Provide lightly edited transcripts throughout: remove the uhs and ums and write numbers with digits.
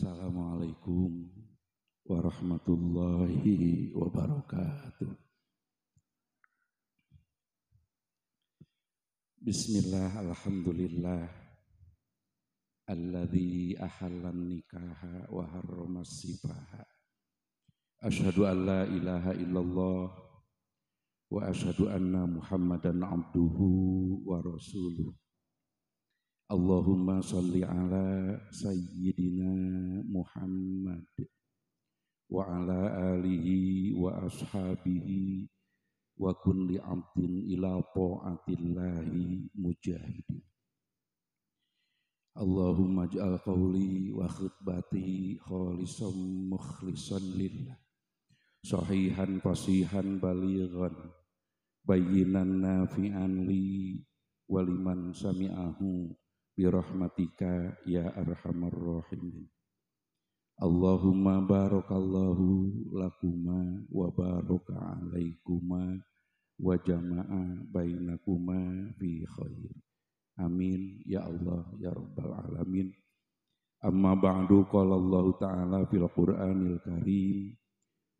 Assalamualaikum warahmatullahi wabarakatuh. Bismillah, alhamdulillah, alladzi ahallan nikaha wa harrama sifaha. Asyhadu an la ilaha illallah wa asyhadu anna Muhammadan abduhu wa rasuluh. Allahumma salli ala sayyidina Muhammad wa ala alihi wa ashabihi wa kulli abdin ila ta'atillahi mujahidin. Allahumma ij'al qawli wa khutbati khalisan mukhlisan lillah, sahihan fasihan balighan bayyinan nafi'an li wa liman sami'ahu birahmatika ya arhamar rahimin. Allahumma barakallahu lakuma wa baraka alaikuma wa jama'a bainakuma fi khair. Amin ya Allah ya rabbal alamin. Amma ba'du, qala Allah ta'ala fil Qur'anil Karim.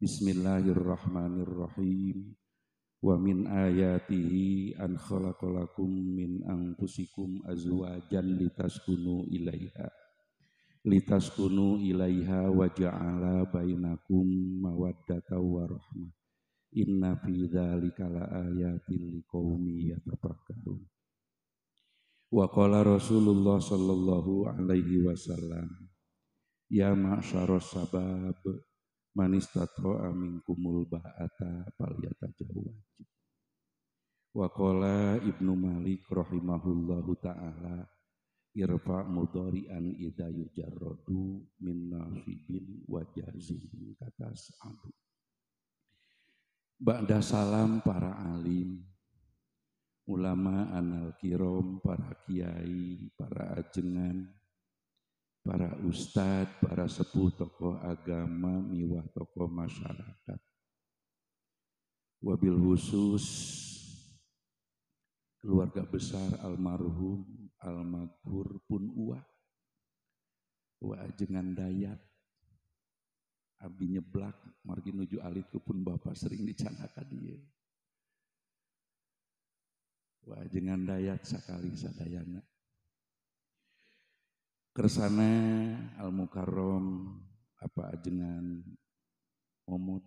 Bismillahirrahmanirrahim. Wa min ayatihi an khalaqalakum min anfusikum azwajan litaskunu ilaiha wa ja'ala bainakum mawaddatan wa rahmah. Inna fi dzalika laayatin liqaumin yatafakkarun. Wa qala Rasulullah sallallahu alaihi wasallam, ya ma'syaras sabab man istata'a minkumul ba'ata falyatajawwaj. Wa qala Ibnu Malik rahimahullahu ta'ala, irfa mudhari'an idza yujarradu min nasibin wa jazim kata sa'adu. Ba'da salam para alim, ulama anal kirom, para kiai, para ajengan, para ustad, para sepuh tokoh agama, miwah tokoh masyarakat. Wabil khusus keluarga besar almarhum, almaghfur pun uwa, uwa ajengan Dayat. Abdi nyeblak, margi nuju alit ku pun bapak sering dicanaka dia. Uwa ajengan Dayat sakali sadayana. Kersana al-mukarrom apa ajengan momod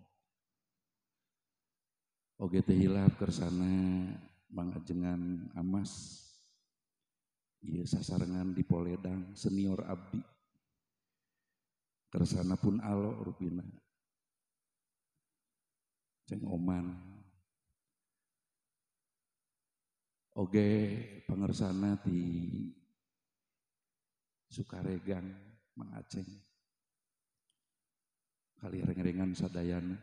oge teh hilap kersana mang ajengan Amas ieu sasarengan di Poledang senior abdi. Kersana pun alo rupina ceng oman oge pangersana di Sukaregang Mang Aceng kali reng-rengan sadayana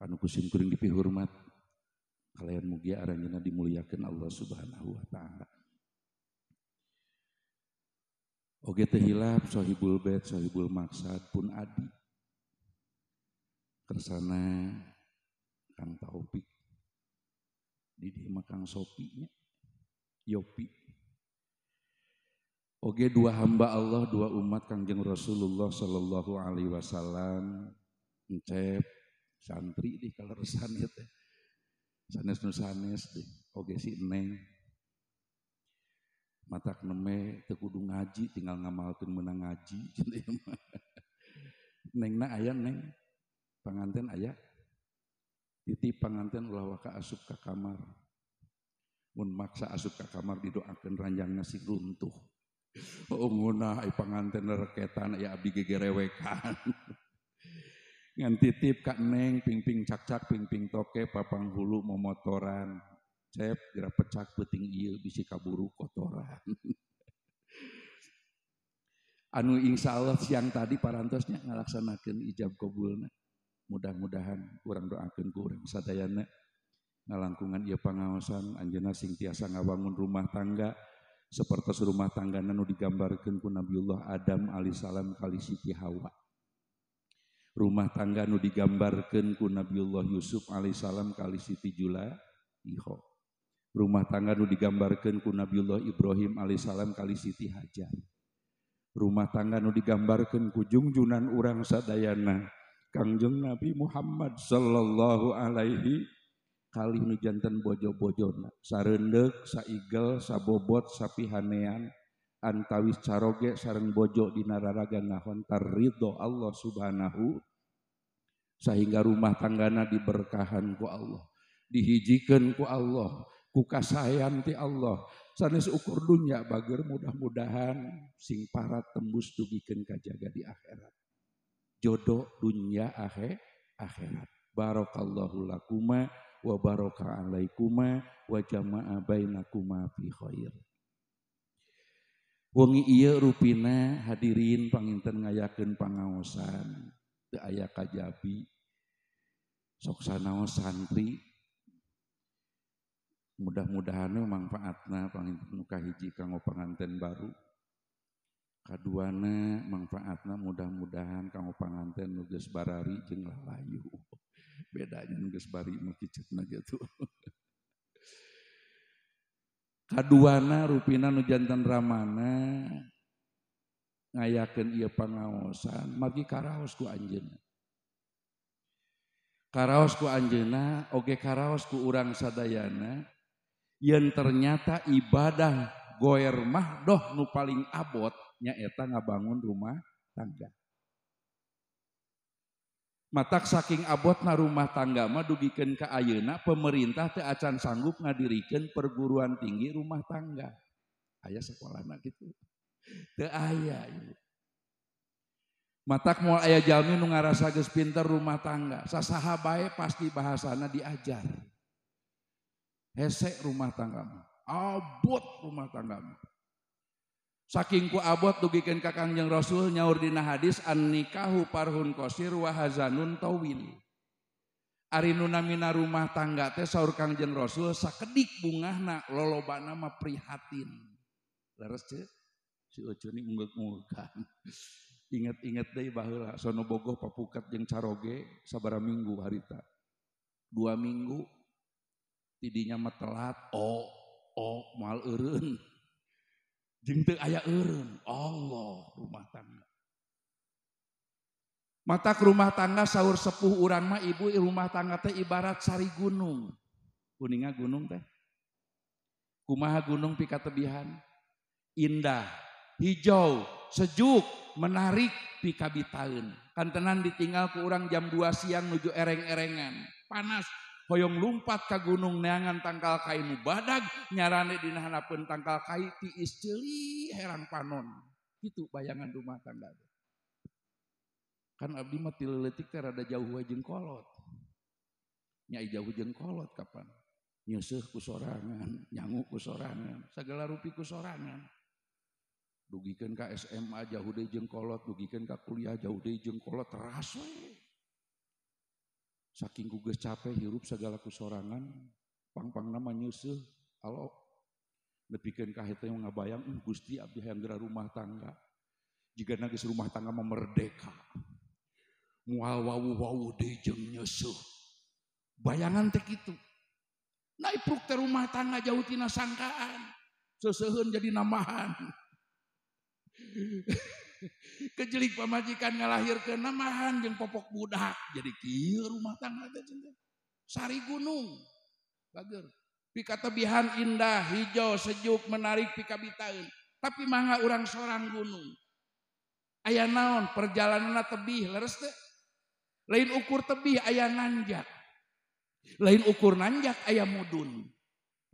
anu kusim kuring dipihormat kalian mugia aranjeunna dimuliakeun Allah Subhanahu wa taala. Oge teu hilap sohibul bait sohibul maksad pun adi kersana Kang Taufik di dieu mah Kang Sopi nya Yopi. Oge dua hamba Allah, dua umat Kangjeng Rasulullah sallallahu alaihi wasallam, encep santri di kaleresan ieu teh. Sanes nu sanes deh, oge si Neng. Matak neme teu kudu ngaji, tinggal ngamalkeun meunang ngaji cenah ieu mah. Nengna aya Neng, panganten aya. Titip panganten ulah waka asup ka kamar. Mun maksa asup ka kamar didoakeun ranjangna sing runtuh. Oh ngunah ai panganten reketan ya abdi gegerewekan. Ngan titip ka Neng pingping cakcak pingping toke papang hulu momotoran. Cep geura pecak peuting ieu bisi kaburu kotoran. Anu insyaallah siang tadi parantosnya ngalaksanakeun ijab kabulna. Mudah-mudahan urang doakeun ku urang sadayana ngalangkungan ieu pangaosan anjeunna sing tiasa ngabangun rumah tangga seperti rumah tangga nu digambarkeun ku Nabiullah Adam alaihissalam kali Siti Hawa. Rumah tangga nu digambarkeun ku Nabiullah Yusuf alaihissalam kali Siti Julaikha. Rumah tangga nu digambarkeun ku Nabiullah Ibrahim alaihissalam kali Siti Hajar. Rumah tangga nu digambarkeun ku jungjunan urang sadayana Kangjeng Nabi Muhammad sallallahu alaihi kalih nu janten bojo-bojona sareundeuk, saigel, sabobot, sapihanean antawis caroge sareng bojo dina raraga ngahontar ridho Allah Subhanahu sehingga rumah tanggana diberkahan ku Allah, dihijikeun ku Allah, ku kasaean ti Allah. Sanes ukur dunya bager mudah-mudahan sing parat tembus dugikeun kajaga di akhirat. Jodoh dunya akhirat. Barakallahu lakuma wa baraka alaikuma wa jama'a bainakuma fi khair. Wengi ieu rupina hadirin panginten ngayakeun pangaosan teu aya kajabi sok sanaos santri mudah-mudahan mangfaatna panginten nu kahiji kanggo panganten baru, kaduana mangfaatna mudah-mudahan kanggo panganten nu geus barari jeung lalayu. Bedanya nu geus bari mah kicetna gitu. Kaduana rupina nu janten ramana ngayakeun ieu pangaosan margi karaos ku anjeunna. Karaos ku anjeunna oge karaos ku urang sadayana yen ternyata ibadah goer mahdoh nu paling abot nyaeta ngabangun rumah tangga. Matak saking abotna rumah tangga mah dugikeun ka ayeuna pemerintah teu acan sanggup ngadirikeun perguruan tinggi rumah tangga. Aya sekolahna kitu. Teu aya ieu. Matak moal aya jalmi nu ngarasa geus pinter rumah tangga, sasaha bae pasti bahasana diajar. Hese rumah tangga mah, abot rumah tangga mah. Saking ku abot dugikeun ka Kangjeng Rasul nyaur dina hadis an-nikahu parhun qasir wa hazanun tawil. Ari nu namina rumah tangga teh saur Kangjeng Rasul sakedik bungahna lolobana mah prihatin. Leres teh si Ucu ni unggeuk-unggekan. Ingat-ingat deui baheula sono bogoh papukat jeung caroge sabaraha minggu harita. 2 minggu tidinya mah telat oh moal eureun. Jeung teu aya eureun, Allah rumah tangga. Matak rumah tangga saur sepuh urang mah ibu rumah tangga teh ibarat sari gunung. Kuninga gunung teh. Kumaha gunung pikatebihan? Indah, hijau, sejuk, menarik pikabitaeun. Kantenan ditinggal ku urang jam 2 siang nuju ereng-erengan. Panas. Hoyong lumpat ka gunung neangan tangkal kai nu badag nyarane dina hanapeun tangkal kai tiis ceuli herang panon. Kitu bayangan rumah tangga. Kan abdi mah ti leutik teh rada jauh we jeung kolot. Nya jauh jeung kolot kapan? Nyeuseuh ku sorangan, nyangu ku sorangan, sagala rupi ku sorangan. Dugikeun ka SMA jauh deui jeung kolot, dugikeun ka kuliah jauh deui jeung kolot teras we. Saking ku geus capek hirup segala ku sorangan, pang-pangna mah nyeuseuh, alo nepikeun ka hate ngabayang, Gusti abdi hayang geura rumah tangga. Jigana geus rumah tangga mah merdeka. Moal wawuh-wawuh deui jeung nyeuseuh. Bayangan teh kitu. Naipruk teh rumah tangga jauh tina sangkaan. Seuseuheun jadi namahan. Kejelik pamajikan ngalahirkeun namahan jeung popok budak. Jadi kieu rumah tangga teh cenah. Sari gunung. Bager. Pikatebihan indah, hijau, sejuk, menarik pikabitaeun. Tapi mangga urang sorang gunung. Aya naon perjalananna tebih leres teh. Lain ukur tebih aya nanjak. Lain ukur nanjak aya mudun.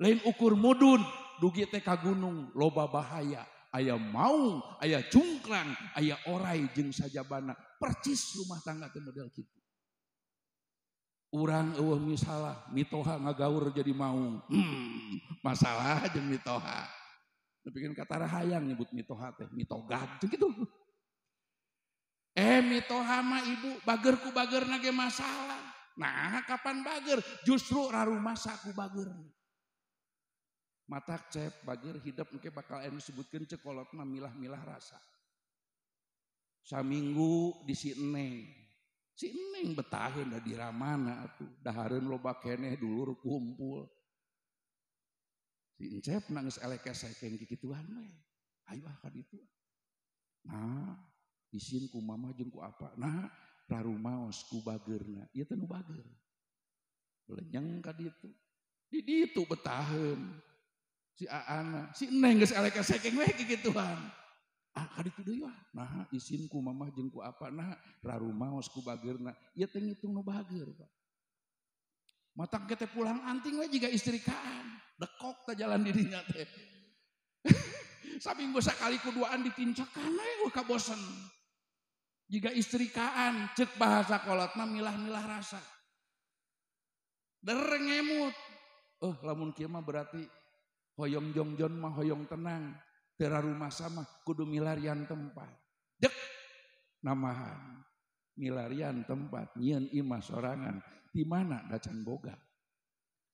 Lain ukur mudun dugi teh ka gunung loba bahaya. Aya maung, aya cungkrang, aya orai jeung sajabana. Percis rumah tangga teh model kitu. Urang eueuh misalah, mitoha ngagaur jadi maung. Masalah jeung mitoha. Nepikeun katara hayang nyebut mitoha teh, mitogag jeung kitu. Mitoha mah ibu bager ku bagerna ge masalah. Nah, kapan bager? Justru rarumasa ku bager. Matak cep bager hidup engke bakal anu sebutkeun cek kolot mah milah-milah rasa. Saminggu di si Neng. Si Neng betaheun da di ramana atuh, dahareun loba keneh dulur kumpul. Si Encep nangis elek-esekeng kikituan we. Ayo ah ka ditu. Nah, isin ku mama jeung ku apa? Nah, rarumaos ku bageurna. Ieu teh nu bager. Lenyeng ka ditu. Di ditu betaheun. Si aana, si neng geus elek sekeng we kikituan. Ah, ka ditu deui wah. Nah, isin ku mama jeung ku apa? Nah, rarumaos ku bageurna. Ieu teh ngitung nu bager, Pak. Matak teh pulang anting we jiga istrikaan. Dekok teh jalan dirinya teh. Saminggu sakali kuduaan ditincakan we kabosen. Jiga istrikaan cek bahasa kolotna milah-milah rasa. Derengemut. Lamun kieu mah berarti hoyong jongjon mah hoyong tenang. Teu rumah sama kudu milarian tempat. Dek namahan. Milarian tempat nyieun imah sorangan. Di mana dacan boga.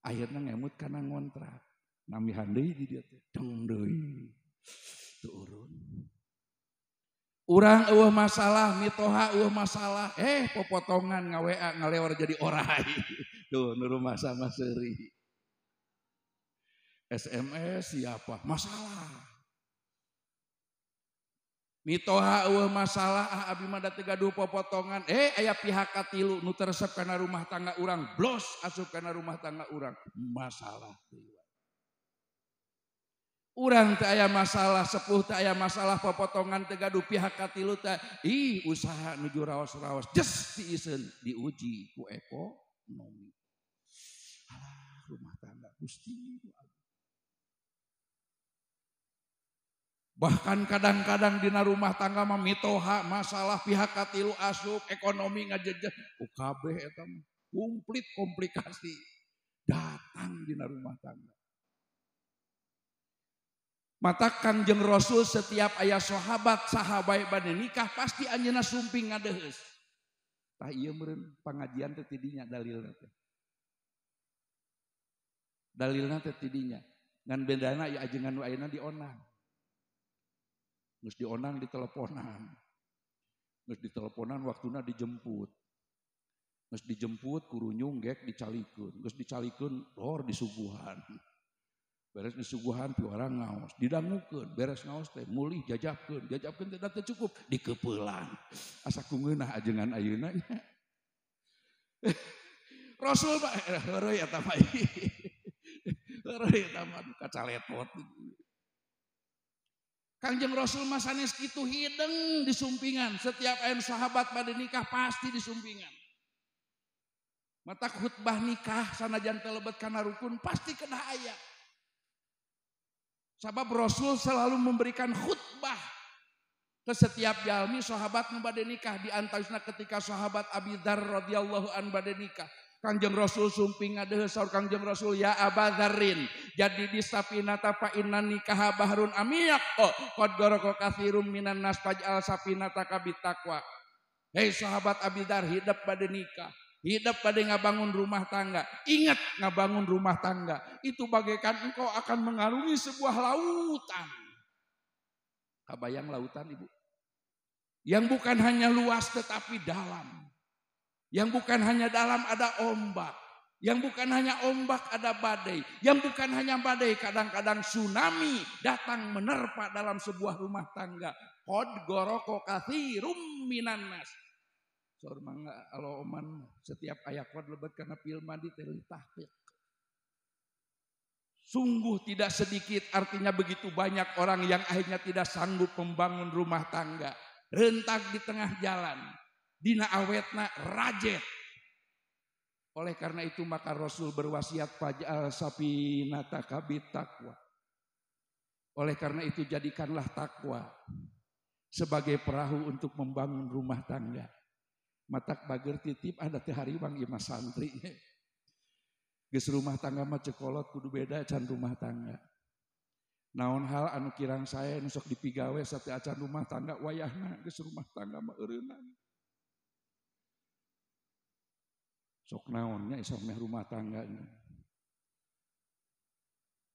Akhirnya ngemut kana ngontrak. Namihan deui di dieu teh. Deng deui. Turun. Urang eueuh masalah, mitoha eueuh masalah, popotongan nga-WA ngalewar jadi orai. Tuh nu rumah sama seuri. SMS siapa? Masalah. Mitoha eueuh masalah, ah abi mah da teu gaduh popotongan. Aya pihak katilu nu teu resep kana rumah tangga urang, blos asup kana rumah tangga urang. Masalah deui. Urang teu aya masalah, sepuh teu aya masalah, popotongan teu gaduh pihak katilu teh. Ih, usaha nuju raos-raos jes diiseun diuji ku ekonomi. Alah, rumah tangga Gusti. Bahkan kadang-kadang dina rumah tangga mah mitoha masalah pihak katilu asup ekonomi ngajejeh kabeh eta mah komplit komplikasi datang dina rumah tangga. Mata Kangjeng Rasul setiap aya sahabat sahabat bade nikah pasti anjeunna sumping ngadeuheus. Tah ieu meureun pangajian teh tidinya dalilna teh. Dalilna teh tidinya. Ngan bedana ieu ajengan nu ayeuna dionang. Geus dionang diteleponan. Geus diteleponan waktuna dijemput. Geus dijemput kurunyung gek dicalikeun. Geus dicalikeun dor disuguhan. Beres disuguhan piwarang ngaos, didangukeun, beres ngaos teh mulih jajabkeun, jajabkeun teh teu cukup dikeupelan. Asa ku ngeunah ajengan ayeuna nya. Rasul mah heureuy eta mah. Heureuy eta mah kacaletot. Kangjeng Rasul mah sanes kitu hideng disumpingan, setiap aya sahabat bade nikah pasti disumpingan. Matak khutbah nikah sanajan teu lebet kana rukun pasti kedah aya. Sabab Rasul selalu memberikan khutbah ke setiap jalmi sahabat nu bade nikah, di antawisna ketika sahabat Abi Dzar radhiyallahu an bade nikah. Kangjeng Rasul sumping ngadeuheus saur Kangjeng Rasul, ya Aba Dzarrin, jadi di safinata fa inna nikaha bahrun amiq qad gharqa katsirum minan nas faj'al safinataka bitaqwa. Hei sahabat Abi Dzar, hidup bade nikah, hidup pada ngabangun rumah tangga. Ingat, ngabangun rumah tangga itu bagaikan engkau akan mengarungi sebuah lautan. Kabayang lautan, Ibu? Yang bukan hanya luas tetapi dalam. Yang bukan hanya dalam ada ombak. Yang bukan hanya ombak ada badai. Yang bukan hanya badai, kadang-kadang tsunami datang menerpa dalam sebuah rumah tangga. Qad gharqa katsirum minan nas. Saur mangga alo oman setiap aya qad lebet kana fil madi teh tahqiq. Sungguh tidak sedikit, artinya begitu banyak orang yang akhirnya tidak sanggup membangun rumah tangga. Rentak di tengah jalan, dina awetna rajet. Oleh karena itu maka Rasul berwasiat faj'al safinataka bitaqwa. Oleh karena itu jadikanlah takwa sebagai perahu untuk membangun rumah tangga. Matak bager titip ada teh hariwang ieu mah santri. Geus rumah tangga mah cekolot kudu beda can rumah tangga. Naon hal anu kirang sae nu sok dipigawe sate acan rumah tangga wayahna geus rumah tangga mah eureunang. Sok naonnya isok meh rumah tangga.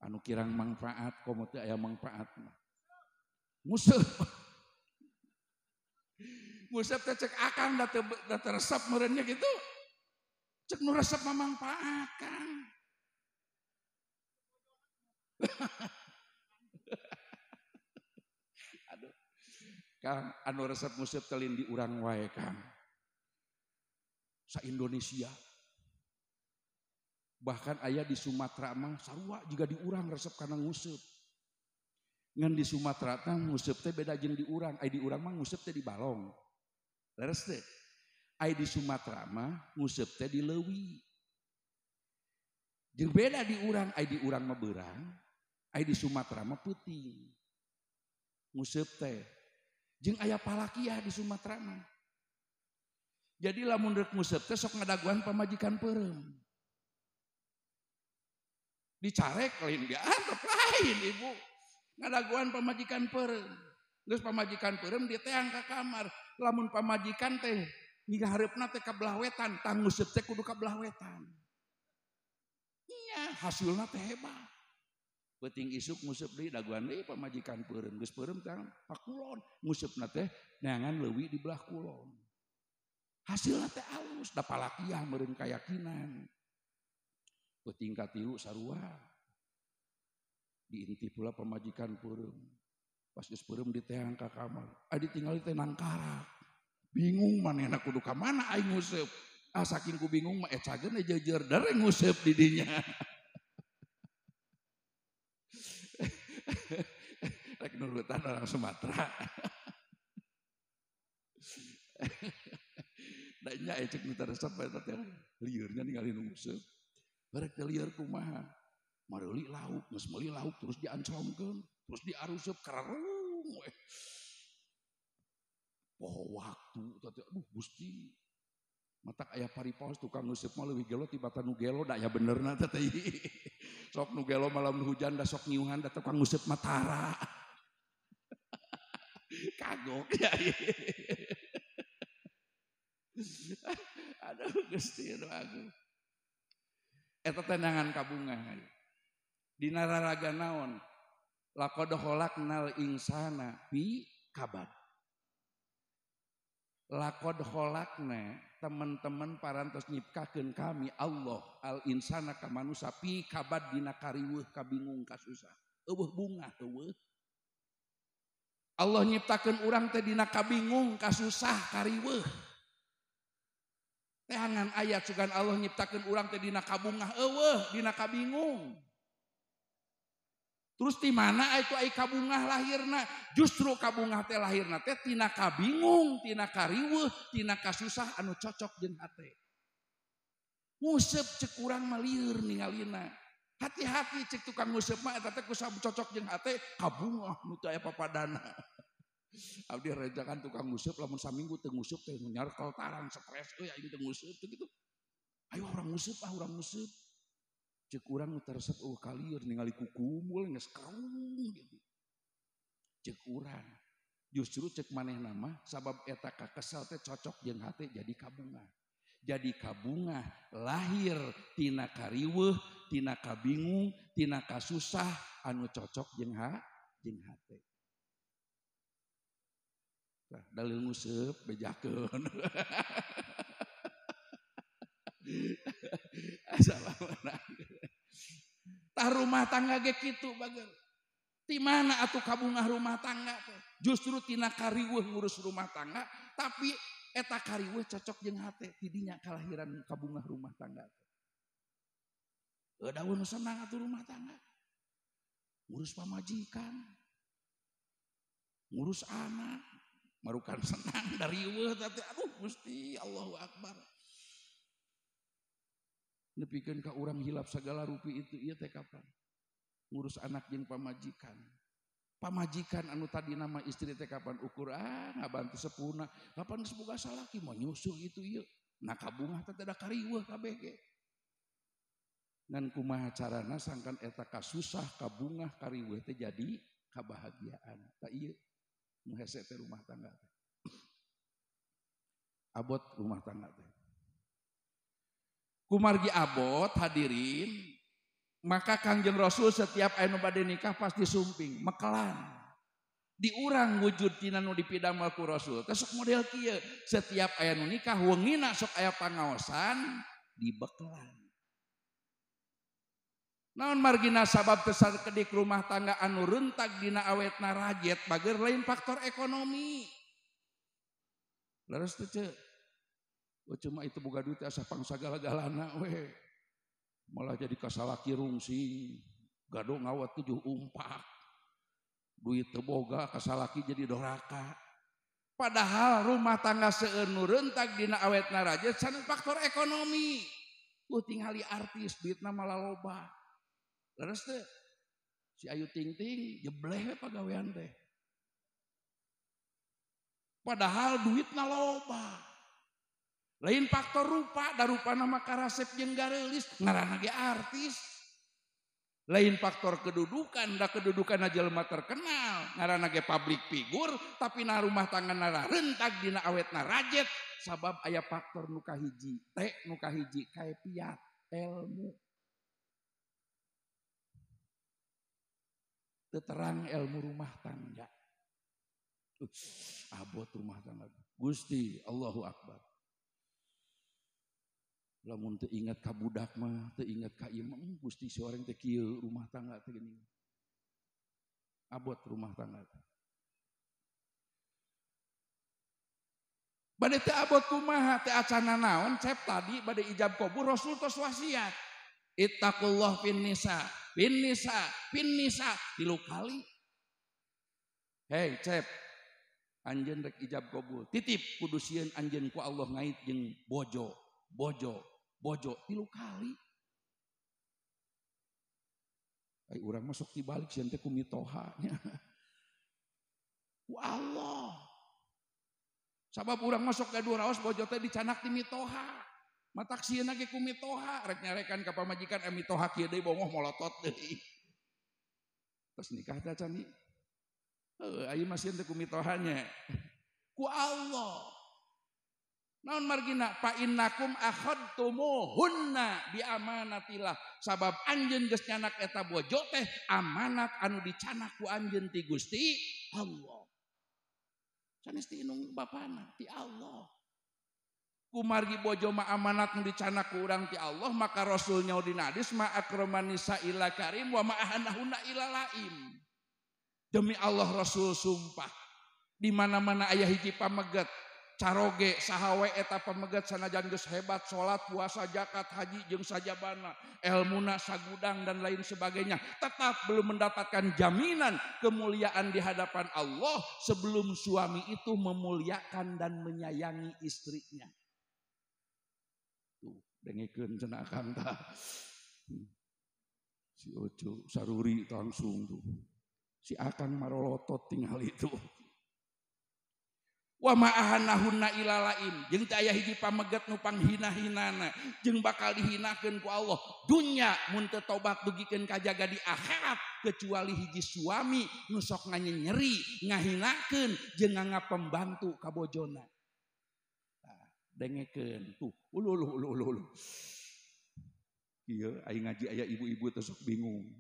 Anu kirang manfaat komo teu aya manfaat mah. Nguseup. Nguseup teh cek akang da teu resep meureunnya gitu. Cek nu resep mah manfaat kang. Aduh. Kang anu resep nguseup teh lain di urang wae Kang. Sa Indonesia. Bahkan aya di Sumatera mah sarua juga di urang resep kana nguseup. Ngan di Sumatera teh nguseup teh beda jeung di urang. Ai di urang mah nguseup teh di balong. Leres teh. Ai di Sumatera mah nguseup teh di leuwi. Jeung beda di urang, ai di urang mah beurang, ai di Sumatera mah peuting. Nguseup teh. Jeung aya palakiah di Sumatera mah. Jadi lamun rek nguseup teh sok ngadaguan pamajikan peureum. Dicarek lain diantep lain ibu. Ngadaguan pamajikan peureum. Geus pamajikan peureum diteang ka kamar. Lamun pamajikan teh ngihareupna teh ka belah wetan, tah nguseup teh kudu ka belah wetan. Nya hasilna teh hebat. Peuting isuk nguseup deui daguan deui pamajikan peureum. Geus peureum teh ka kulon, nguseupna teh neangan leuwi di belah kulon. Hasilna teh alus, da palakiah meureun kayakinan. Peuting katilu sarua. Diintip pula pamajikan peureum. Pas geus peureum diteang ka kamar. Ai ditinggali teh nangkarak. Bingung manehna kudu ka mana aing nguseup. Ah saking ku bingung mah ecageun jeujeur dereng nguseup di dinya. Rek nurutan orang Sumatera. Da nya ecek nu resep eta teh liurnya ningali nu nguseup. Barek teh lieur kumaha? Mareuli lauk, geus meuli lauk terus dianclongkeun, terus diaruseup kararung we. Poho waktu teh aduh Gusti. Matak aya paripaos tukang nguseup mah leuwih gelo tibatan nu gelo da aya benerna teh teh. Sok nu gelo malam hujan da sok ngiuhan da tukang nguseup mah tara. Kagok ya. Aduh Gusti aduh agung. Eta teh neangan kabungah. Dina raraga naon? Laqad khalaqnal insana fi kabad. Laqad khalaqna teman-teman parantos nyiptakeun kami Allah al insana ka manusa fi kabad dina kariweuh kabingung kasusah. Eueuh bungah eueuh. Allah nyiptakeun urang teh dina kabingung kasusah kariweuh. Teangan ayat sugan Allah nyiptakeun urang teh dina kabungah eueuh dina kabingung. Terus di mana itu ai kabungah lahirna? Justru kabungah teh lahirna teh tina kabingung, tina kariweuh, tina kasusah anu cocok jeung hate. Nguseup cek urang mah lieur ningalina. Hati-hati cek tukang nguseup mah eta teh kusab cocok jeung hate kabungah nu teu aya papadana. Abdi rejakan tukang nguseup lamun saminggu teu nguseup teh nyarkel tarang stres euy aing teu nguseup teh kitu. Ayo urang nguseup ah urang nguseup. Cek urang nu teu resep eueuh kalieur ningali kukumul geus karung gitu. Cek urang justru cek manehna mah sabab eta kakesel teh cocok jeung hate jadi kabungah. Jadi kabungah lahir tina kariweuh, tina kabingung, tina kasusah anu cocok jeung jeung hate. Tah dalil nguseup bejakeun. Tah rumah tangga ge kitu bager. Ti mana atuh kabungah rumah tangga teh? Justru tina kariweuh ngurus rumah tangga, tapi eta kariweuh cocok jeung hate, tidinya kalahiran kabungah rumah tangga teh. Daun senang atuh rumah tangga. Ngurus pamajikan, ngurus anak, marukan senang dariweuh teh aduh Gusti Allahu Akbar. Nepikeun ka urang hilap sagala rupi itu ieu teh kapan? Ngurus anak jeung pamajikan. Pamajikan anu tadi nama istri teh kapan ukur ah ngabantu sepuna, kapan geus boga salaki mau nyusuh itu ieu. Nah kabungah teh da kariweuh kabeh ge. Ngan kumaha carana sangkan eta kasusah kabungah kariweuh teh jadi kabahagiaan. Tah ieu nu hese teh rumah tangga teh. Abot rumah tangga teh. Kumargi abot hadirin, maka Kangjeng Rasul setiap anu bade nikah pasti sumping, mekelan. Diurang wujud tina nu dipidamel ku Rasul. Teh sok model kieu, setiap aya nu nikah wengina sok aya pangaosan dibekelan. Naon margina sabab teu sakedik rumah tangga anu rentag dina awetna rajet bager lain faktor ekonomi. Leres teh ceu. Oh, cuma itu boga duit asa pangsagala-galana we. Malah jadi kasalaki rungsing, gado ngawat tujuh umpak. Duit teu boga kasalaki jadi doraka. Padahal rumah tangga seueur nu reuntak dina awetna raja sanes faktor ekonomi. Tingali artis duitna malah loba. Leres teh si Ayu Ting Ting jebleh we pagawean teh. Padahal duitna loba. Lain faktor rupa, da rupana mah karasep jeung gareulis, ngaranna ge artis. Lain faktor kedudukan, da kedudukan jelema terkenal, ngaranna ge public figure, tapi na rumah tangga rentak dina awetna rajet sabab aya faktor nu kahiji, teh nu kahiji kaepiat ilmu. Teu terang ilmu rumah tangga. Abot rumah tangga. Gusti Allahu Akbar. Lamun teu ingat ka budak mah, teu ingat ka ieu mah, Gusti si orang teh kieu rumah tangga teh geuning. Abot rumah tangga teh. Bade teu abot kumaha teh acana naon cep tadi bade ijab kabul Rasul tos wasiat. Ittaqullah fin nisa, fin nisa, fin nisa 3 kali. Hei cep, anjeun rek ijab kabul, titip kudu sieun anjeun ku Allah ngait jeung bojo. Bojo, bojo, 3 kali. Ai urang masuk dibalik sieun teh ku mitoha nya. Ku Allah. Sabab urang masuk ka dua raos bojo teh dicanak ti mitoha. Matak sieun ge ku mitoha, rek nyarekan ka pamajikan mitoha kieu deui bongoh molotot deui. Terus nikah teh can ieu. Heuh, aya mah sieun teh ku mitoha nya. Ku Allah. Naon margina fa innakum akhadtumuhunna bi amanatillah sabab anjeun geus nyanak eta bojo teh amanat anu dicanak ku anjeun ti Gusti Allah. Sanes ti inung bapana ti Allah. Kumargi bojo mah amanat nu dicanak ku urang ti Allah maka Rasul nyaur dina hadis ma akraman nisa illa karim wa ma ahanahunna illa laim. Demi Allah Rasul sumpah di mana-mana aya hiji pameget caroge sahawe eta pamegat sanajan geus hebat salat puasa zakat haji jeung sajabana elmuna sagudang dan lain sebagainya tetap belum mendapatkan jaminan kemuliaan di hadapan Allah sebelum suami itu memuliakan dan menyayangi istrinya. Tuh dengekeun cenah akang tah. Si Ojo saruri langsung tuh. Si akang marolotot tinggal itu. Wa ma'ahanahunna ilalaim jeung teu aya hiji pameget nu panghina-hinana jeung bakal dihinakeun ku Allah dunya mun teu tobat dugikeun kajaga di akhirat kecuali hiji suami nu sok nganyenyeri ngahinakeun jeung nganggap pembantu ka bojona. Tah dengekeun tuh ulu ulu ulu ulu. Ieu aing ngaji aya ibu-ibu teh sok bingung.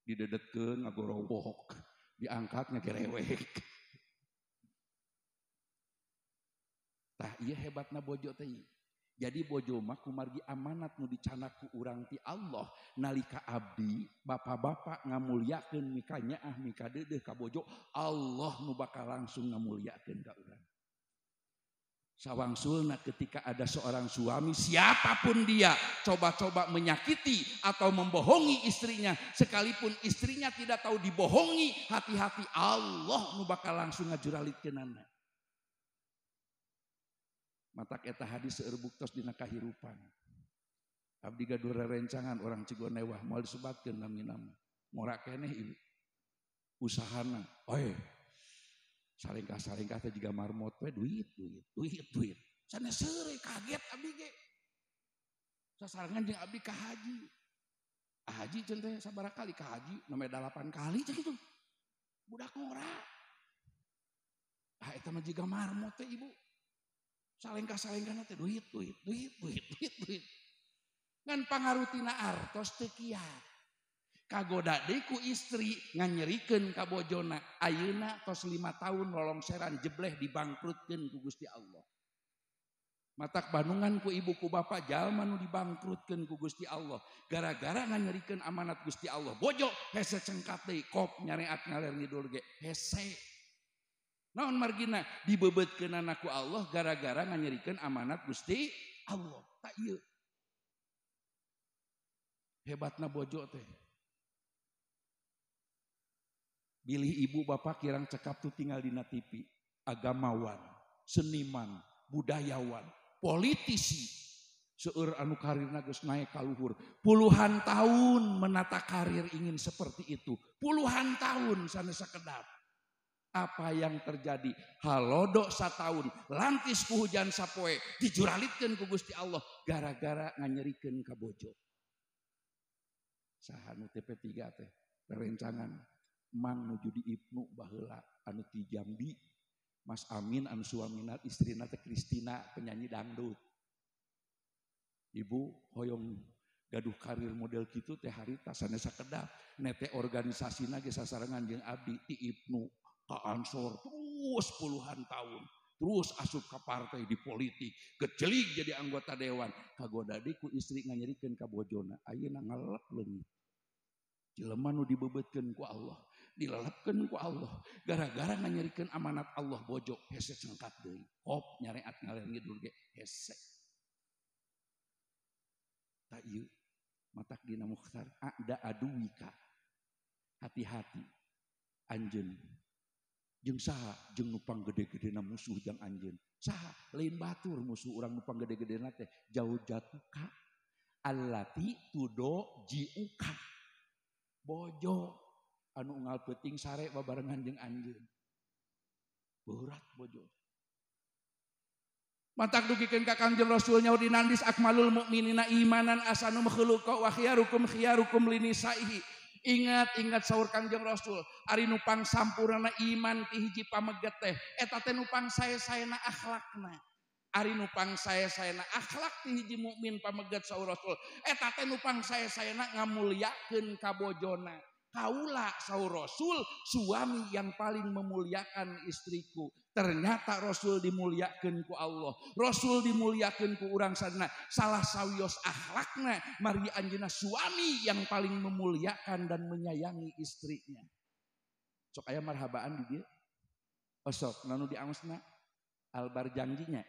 Didedetkeun ngagorowok, diangkat ngagerewek. Tah ieu hebatna bojo teh. Jadi bojo mah kumargi amanat nu dicanak ku urang ti Allah nalika abdi bapak-bapak ngamuliakeun mika nyaah mika deudeuh ka bojo Allah nu bakal langsung ngamuliakeun ka urang. Sawangsulna ketika ada seorang suami siapapun dia coba-coba menyakiti atau membohongi istrinya sekalipun istrinya tidak tahu dibohongi hati-hati Allah nu bakal langsung ngajuralitkeunana. Matak eta hadis seueur buktos dina kahirupan. Abdi gaduh rerencangan orang Cigonewah moal disebatkeun nami-nami. Ngora keneh ieu. Usahana, oe. Salengkah-salengkah teh jiga marmot we duit, duit, duit, duit. Sanes seureuy kaget abdi ge. Sasarengan jeung abdi ka haji. Ah haji ceun teh sabaraha kali ka haji, nome 8 kali cek kitu. Budak ngora. Ah eta mah jiga marmot teh ibu. Salengkah-salengkah teh duit, duit, duit, duit, duit, duit. Ngan pangarutina artos teu kiat. Kagoda deui ku istri nganyerikeun ka bojona. Ayeuna tos 5 tahun lolongseran jebleh dibangkrutkeun ku Gusti Allah. Matak bandungan ku ibu ku bapak jalma nu dibangkrutkeun ku Gusti Allah. Gara-gara nganyerikeun amanat Gusti Allah. Bojo hese cengkat deui kop nyareat ngaler ngidul ge hese. Naon margina dibeubeutkeunana ku Allah gara-gara nganyerikeun amanat Gusti Allah. Tak ieu. Hebatna bojo teh. Bilih ibu bapak kirang cekap tuh tinggal dina TV. Agamawan, seniman, budayawan, politisi. Seueur anu karirna geus naik ka luhur. Puluhan tahun menata karir ingin seperti itu. Puluhan tahun sanes sakedap. Apa yang terjadi? Halodo sataun, lantis ku hujan sapoe, dijuralitkeun ku Gusti Allah gara-gara nganyerikeun ka bojo. Saha nu TP3 teh rerencangan mang nuju di Ibnu baheula anu ti Jambi, Mas Amin anu suamina istrina teh Kristina penyanyi dangdut. Ibu hoyong gaduh karir model kitu teh harita sanes sakedap, nete organisasina ge sasarengan jeung abdi ti Ibnu ka Ansor terus puluhan tahun, terus asup ka partai di politik, kecelik jadi anggota dewan, kagoda deui ku istri nganyerikeun ka bojona, ayeuna ngalep leungit. Jelema nu dibebeutkeun ku Allah, dilelepkeun ku Allah, gara-gara nganyerikeun amanat Allah bojo hese cengkat deui, kop nyareat ngaler ngidul ge hese. Tak ieu matak dina mukhtar ada aduwika. Hati-hati anjeun jeung saha jeung nu panggede-gedena musuh jang anjeun. Saha lain batur musuh urang nu panggede-gedena teh jauh jatuka allati tudo jiuka. Bojo anu unggal peuting sare babarengan jeung anjeun. Berat bojo. Matak dugikeun ka Kangjeng Rasul nyaur dinandis akmalul mukminina imanan asanu khuluqa wa khiyarukum khiyarukum linisaihi. Ingat-ingat saur Kangjeng Rasul, ari nu pangsampurna iman ti hiji pameget teh, eta teh nu pangsae-saena akhlakna. Ari nu pangsae-saena akhlak ti hiji mukmin pameget saur Rasul, eta teh nu pangsae-saena ngamulyakeun ka bojona. Kaula saur Rasul, suami yang paling memuliakan istriku. Ternyata Rasul dimuliakeun ku Allah. Rasul dimuliakeun ku urang sadana. Salah sawios akhlakna margi anjeunna suami yang paling memuliakan dan menyayangi istrinya. Sok aya marhabaan di dieu. Oh sok nanu diangosna albar janjinya.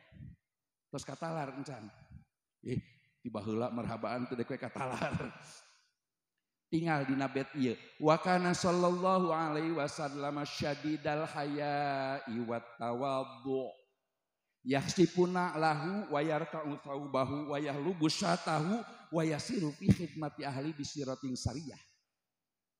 Tos katalar encan. Ih, tiba heula marhabaan teu dek we katalar. Tinggal dina bet ieu. Wa kana sallallahu alaihi wasallam syadidal haya'i wat tawaddu. Yakhsifuna lahu wa yarka'u thawbahu wa yahlubu syatahu wa yasiru fi khidmati ahli bisiratin sariyah.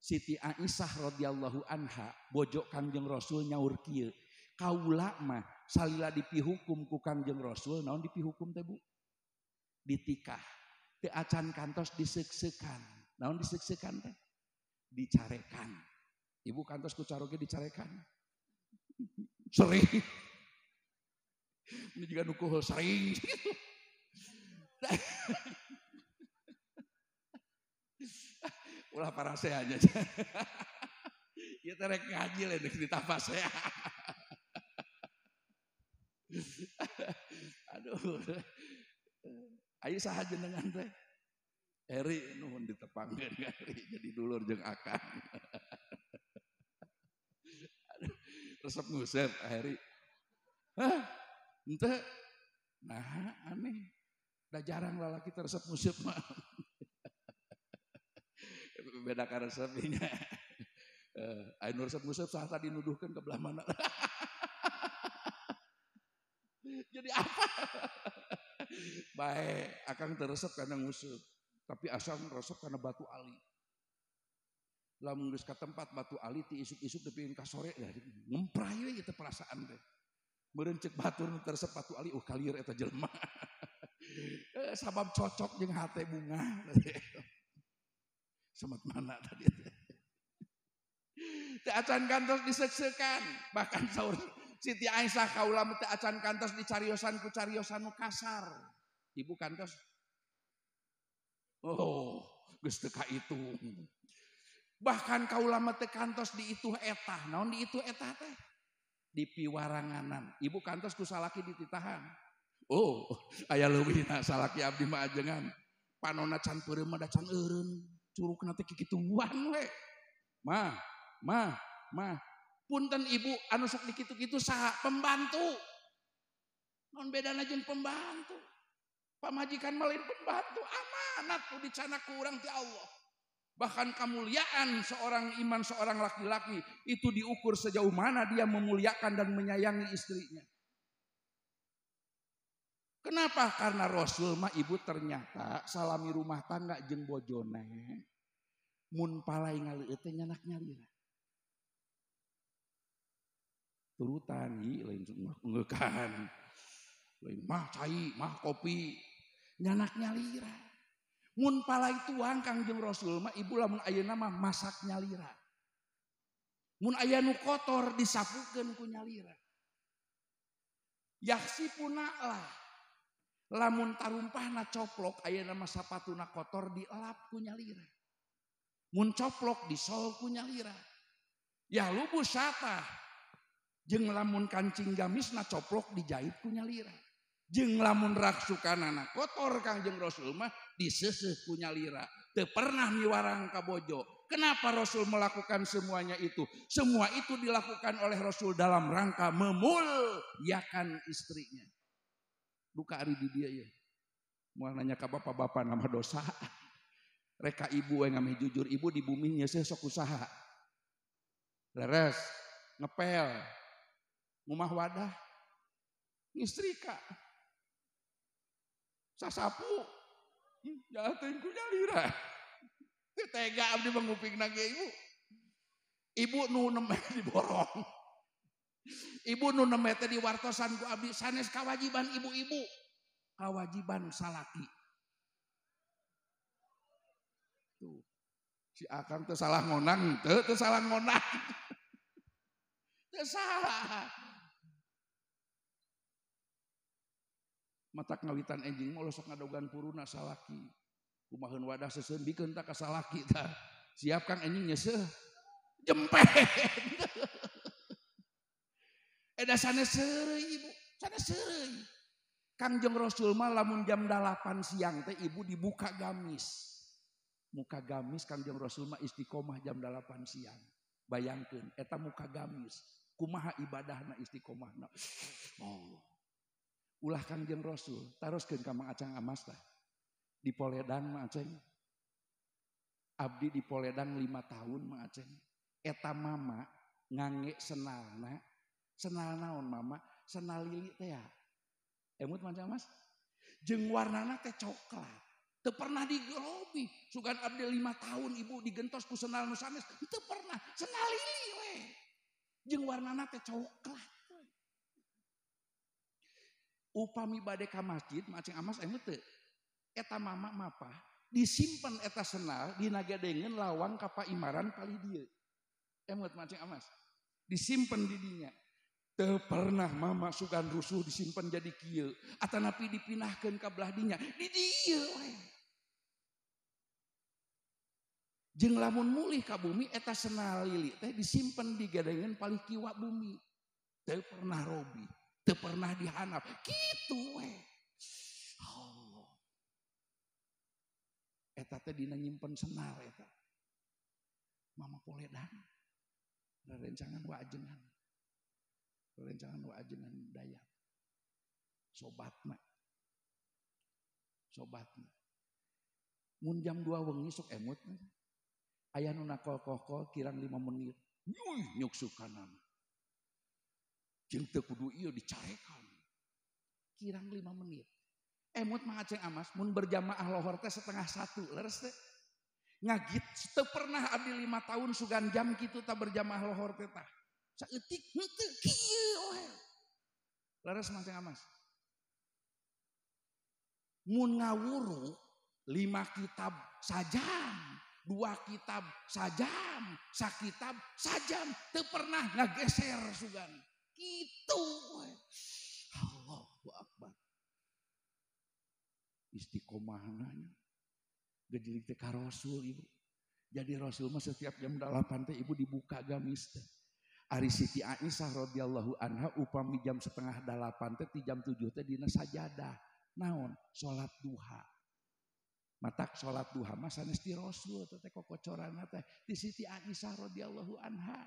Siti Aisyah radhiyallahu anha bojo Kangjeng Rasul nyaur kieu. Kaula mah salila dipihukum ku Kangjeng Rasul, naon dipihukum teh Bu? Ditikah. Teu acan kantos diseuk-seukan. Naon diseuk-seukan teh? Dicarekan. Ibu kantos ku caroge dicarekan. Sering. Ini juga nukuhul sering. Ulah parasea aja. Ieu teh rek ngaji lain rek ditapasea. Aduh. Ayo saha jenengan teh? Eri nuhun ditepangkeun ka Eri jadi dulur jeung akang. Aduh, resep ngusep Eri. Hah? Henteu. Nah, aneh. Da jarang lalaki teh resep ngusep mah. Beda ka resepnya. Anu resep ngusep saha tadi nuduhkeun ke belah mana. Jadi apa? Bae, akang teu resep kana ngusep. Tapi asal resep karena batu ali. Lamun geus ka tempat batu ali ti isuk-isuk depikeun ka sore ngempray we ieu perasaan teh. Meureun ceuk batur nu teu resep batu ali, kalieur eta jelema. Sabab cocok jeung hate bunga. Semat mana tadi teh. Teu acan kantos diseuk-seukan, bahkan saur Siti Aisyah kaula teu acan kantos dicariosan ku cariosan nu kasar. Ibu kantos oh, geus teu kaitung. Bahkan kaula mah teu kantos diituh etah. Naon diituh etah teh? Dipiwaranganan. Ibu kantos ku salaki dititahan. Oh, aya leuwihna salaki abdi mah ajengan. Panonna can peureum mah da can eureun. Curugna teh kikituan we. Mah, mah, mah. Punten ibu anu sok dikitu-kitu saha pembantu. Non bedana jeung pembantu. Pamajikan mah lain pembantu, amanat nu dicanak ku urang ti Allah. Bahkan kemuliaan seorang iman seorang laki-laki itu diukur sejauh mana dia memuliakan dan menyayangi istrinya. Kenapa? Karena Rasul mah ibu ternyata salami rumah tangga jeung bojone. Mun palai ngaleueut teh nyanak nyalira. Turutan ieu lain ngeukan. Lain mah cai, mah kopi, nyanak nyalira. Mun palai tuang Kangjeng Rasul mah ibu lamun ayeuna mah masak nyalira. Mun aya nu kotor disapukeun ku nyalira. Yaksipuna lah. Lamun tarumpahna coplok ayeuna mah sapatuna kotor dielap ku nyalira. Mun coplok disol ku nyalira. Ya lubu satah. Jeung lamun kancing gamisna coplok dijahit ku nyalira. Jeung lamun raksukanana kotor Kangjeng Rasul mah diseuseuh ku nyalira. Teu pernah miwarang ka bojo. Kenapa Rasul melakukan semuanya itu? Semua itu dilakukan oleh Rasul dalam rangka memuliakan istrinya. Duka ari di dia ya. Moal nanya ka bapak-bapak nama dosa. Reka ibu we ngameh jujur, ibu di bumi nyeuseuh sok usaha. Leres, ngepel, ngumah wadah, ngistrika, sasapu, jatuhin ku nyalira. Teu tega abdi mangupingna ge ibu. Ibu nu nembe diborong. Ibu nu nembe teh diwartosan ku abdi sanes kawajiban ibu-ibu, kawajiban salaki. Tuh. Si akang teu salah ngonang, teu salah ngonang. Teu salah. Matak ngawitan enjing mah sok ngadogan puruna salaki. Kumaheun wadah seuseun bikeun tah ka salaki tah. Siap Kang enjing nyeuseuh. Jempet. Eda sanes seureuy ibu, sanes seureuy. Kangjeng Rasul mah lamun jam 8 siang teh ibu dibuka gamis. Muka gamis Kangjeng Rasul mah istiqomah jam 8 siang. Bayangkeun eta muka gamis, kumaha ibadahna istiqomahna. Allah. Ulah Kangjeng Rasul, taroskeun ka Mang Acang Amas tah. Di Poledang Mang Aceng. Abdi di Poledang 5 tahun Mang Aceng. Eta mama ngange senalna, senal naon mama? Senal lili teh ya. Emut Mang Aceng Amas? Jeung warnana teh coklat. Teu pernah digerobi. Sugan abdi 5 tahun ibu digentos ku senal nu sanes, teu pernah. Senal lili we. Jeung warnana teh coklat. Upami bade ka masjid Mang Aceng Amas emut teu? Eta mama mapah disimpan eta senal dina gedengeun lawang ka paimaran palih dieu. Emut Mang Aceng Amas. Disimpan di dinya. Teu pernah mama sugan rusuh disimpan jadi kieu atanapi dipindahkeun ka belah dinya. Di dieu we. Jeung lamun mulih ka bumi eta senal lili teh disimpan di gedengeun palih kiwa bumi. Teu pernah robi, teu pernah dihanap. Kitu we. Allah. Eta teh dina nyimpen senal eta. Mama Poledang. Rerencangan wa ajengan. Rerencangan wa ajengan Dayat. Sobatna. Sobatna. Mun jam 2 wengi sok emut. Aya nu nakol-kol kirang 5 menit. Nyuy nyuksukanana. Jeung teu kudu ieu dicarekan. Kirang 5 menit. Emut Mang Aceng Amas mun berjamaah lohor teh 12:30 leres teh. Ngagit teu pernah abdi 5 tahun sugan jam kitu tah berjamaah lohor teh tah. Saeutik henteu kieu we. Leres Mang Aceng Amas. Mun ngawuru 5 kitab sajam, 2 kitab sajam, sakitab sajam, teu pernah ngageser sugan. Kitu we. Allahu Akbar. Istiqomahna nya. Gejelik teh ka Rasul ibu. Jadi Rasul mah setiap jam 8 teh ibu dibuka gamis teh. Ari Siti Aisyah radhiyallahu anha upami jam 7:30 teh ti jam 7 teh dina sajadah. Naon? Salat duha. Matak salat duha mah sanes ti Rasul teh kokocoranna teh ti Siti Aisyah radhiyallahu anha.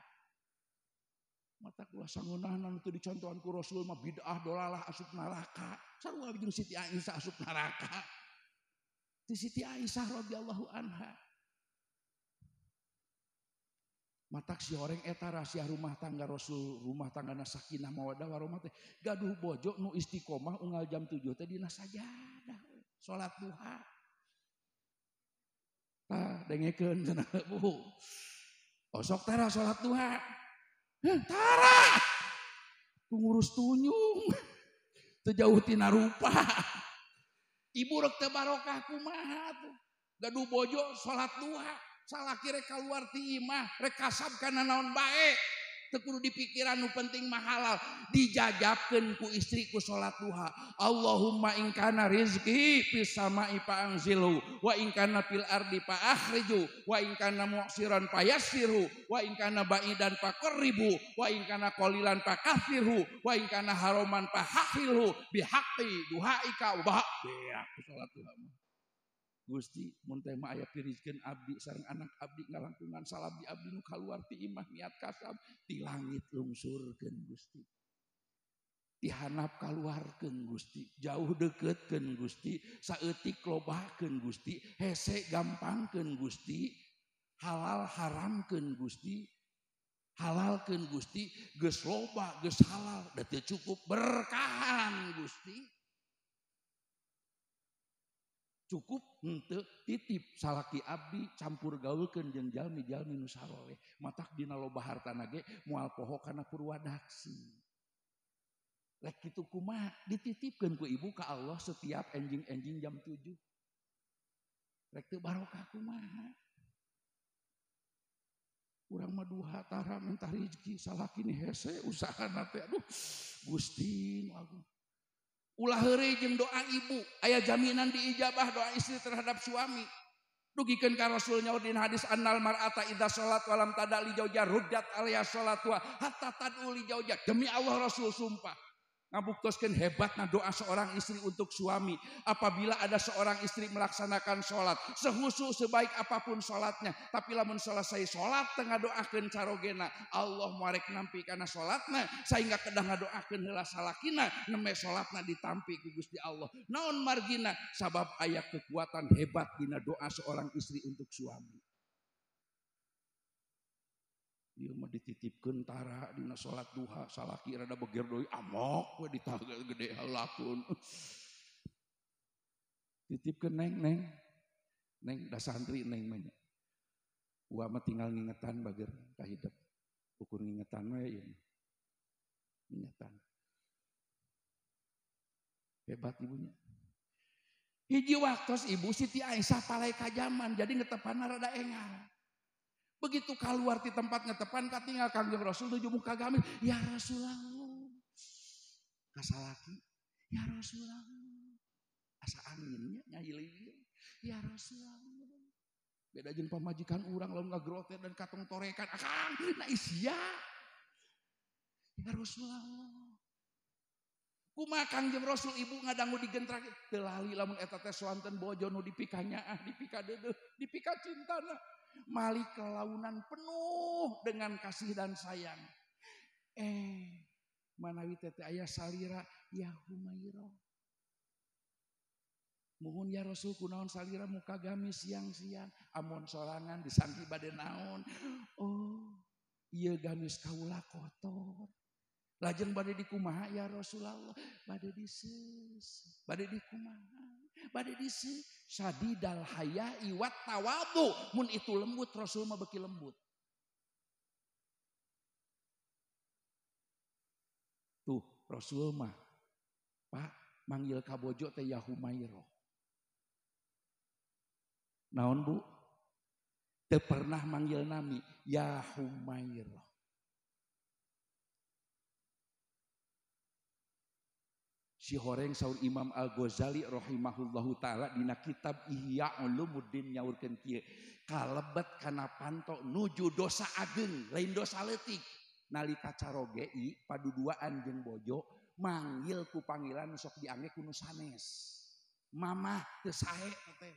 Matak ulah sangeunahna nu teu dicontohan ku Rasul mah bid'ah dolalah asup neraka. Sarua jeung Siti Aisyah asup neraka. Ti Siti Aisyah radhiyallahu anha. Matak si horeng eta rahasia rumah tangga Rasul, rumah tanggana sakinah mawaddah warahmah teh gaduh bojo nu istiqomah unggal jam 7 teh dina sajadah salat duha. Tah dengekeun cenah Bu. Osok tara salat duha. Tara pengurus tunyung teu jauh tina rupa. Ibu rek teu barokah kumaha tuh. Gaduh bojo salat duha, salaki rek kaluar ti imah, rek kasab kana naon bae. Teu kudu dipikiran nu penting mah halal, dijajabkeun ku istri ku salat duha. Allahumma in kana rizqi fis sama'i fa anzilhu wa in kana fil ardi fa akhriju wa in kana mu'siran fa yassirhu wa in kana ba'idan fa qarribu wa in kana qalilan fa kathirhu wa in kana haraman fa hahilhu bi haqqi duhaika wa beak salat duha. Gusti mun teh mah aya pirizkeun abdi sareng anak abdi ngalangkungan salabdi abdi nu kaluar ti imah niat kasab ti langit lungsurkeun Gusti. Ti hanap kaluarkeun Gusti, jauh deuketkeun Gusti, saeutik lobakeun Gusti, hese gampangkeun Gusti, halal haramkeun Gusti, halalkeun Gusti, geus loba geus halal da teu cukup berkahan Gusti. Cukup henteu titip salaki abdi campur gaulkeun jeung jalmi-jalmi nu saroleh matak dina loba hartana ge moal poho kana purwadaksi. Rek kitu kumaha dititipkeun ku ibu ka Allah setiap enjing-enjing jam 7. Rek teu barokah kumaha. Urang mah duha tara minta rezeki salaki ni hese usahana teh aduh Gusti nu agung. Ulah heureuy jeung doa ibu, aya jaminan diijabah doa istri terhadap suami. Dugikeun ka Rasul nyaur dina hadis annal mar'ata idza shalat wa lam tada li zaujiha ruddat alaiha shalatu hatta tad'u li zaujiha. Demi Allah Rasul sumpah ngabuktoskeun hebatna doa seorang istri untuk suami. Apabila ada seorang istri melaksanakan sholat sehusu sebaik apapun sholatnya, tapi lamun selesai sholat tengah doakeun carogena, Allah moarek nampi kana sholatna sehingga kedah ngadoakeun heula salakina neme sholatna ditampi ku Gusti Allah. Naon margina? Sabab aya kekuatan hebat dina doa seorang istri untuk suami. Ieu mah dititipkeun tara dina salat duha salaki rada beger deui amok we ditagel gede halakun. Titipkeun neng neng. Neng da santri neng mah nya. Uwa mah tinggal ngingetan bager ka hidep. Ukur ngingetan we ieu mah. Ngingetan. Hebat ibunya. Hiji waktos ibu Siti Aisyah palai ka jaman jadi ngetepanna rada engal. Begitu keluar di tempat ngetepan katinggal Kangjeng Rasul nuju muka gamis, ya Rasulullah. Kasalaki, ya Rasulullah. Asa anginnya nyai ya Rasulullah. Beda jeung pamajikan urang lamun ngagroter dan katong torekan, akang na isia. Ya Rasulullah. Kumaha Kangjeng Rasul ibu ngadangu digentrak teu lali lamun eta teh soanten bojo nu dipikanyaah, dipikadeudeuh, dipikacintana. Malik kelaunan penuh dengan kasih dan sayang. Manawi teteh aya salira ya Humairah. Muhun ya Rasul kunaon salira muka gamis siang-siang amon sorangan disangki bade naon. Oh, ieu gamis kaula kotor. Lajeng bade dikumaha ya Rasulullah? Bade diseus, bade dikumaha? Bade diseus. Sadidal haya'i wat tawadu. Mun itu lembut Rasul mah beki lembut. Tuh Rasul mah Pak manggil ka bojo teh ya Humairah. Naon Bu? Teu pernah manggil nami ya Humairah. Si horeng saur Imam Al-Ghazali rahimahullahu taala dina kitab Ihya Ulumuddin nyaurkeun kieu, kalebet kana panto nuju dosa ageng lain dosa leutik. Nalika caroge i paduduaan jeung bojo manggil ku panggilan sok diangge ku nu sanes. Mamah teu sae teh.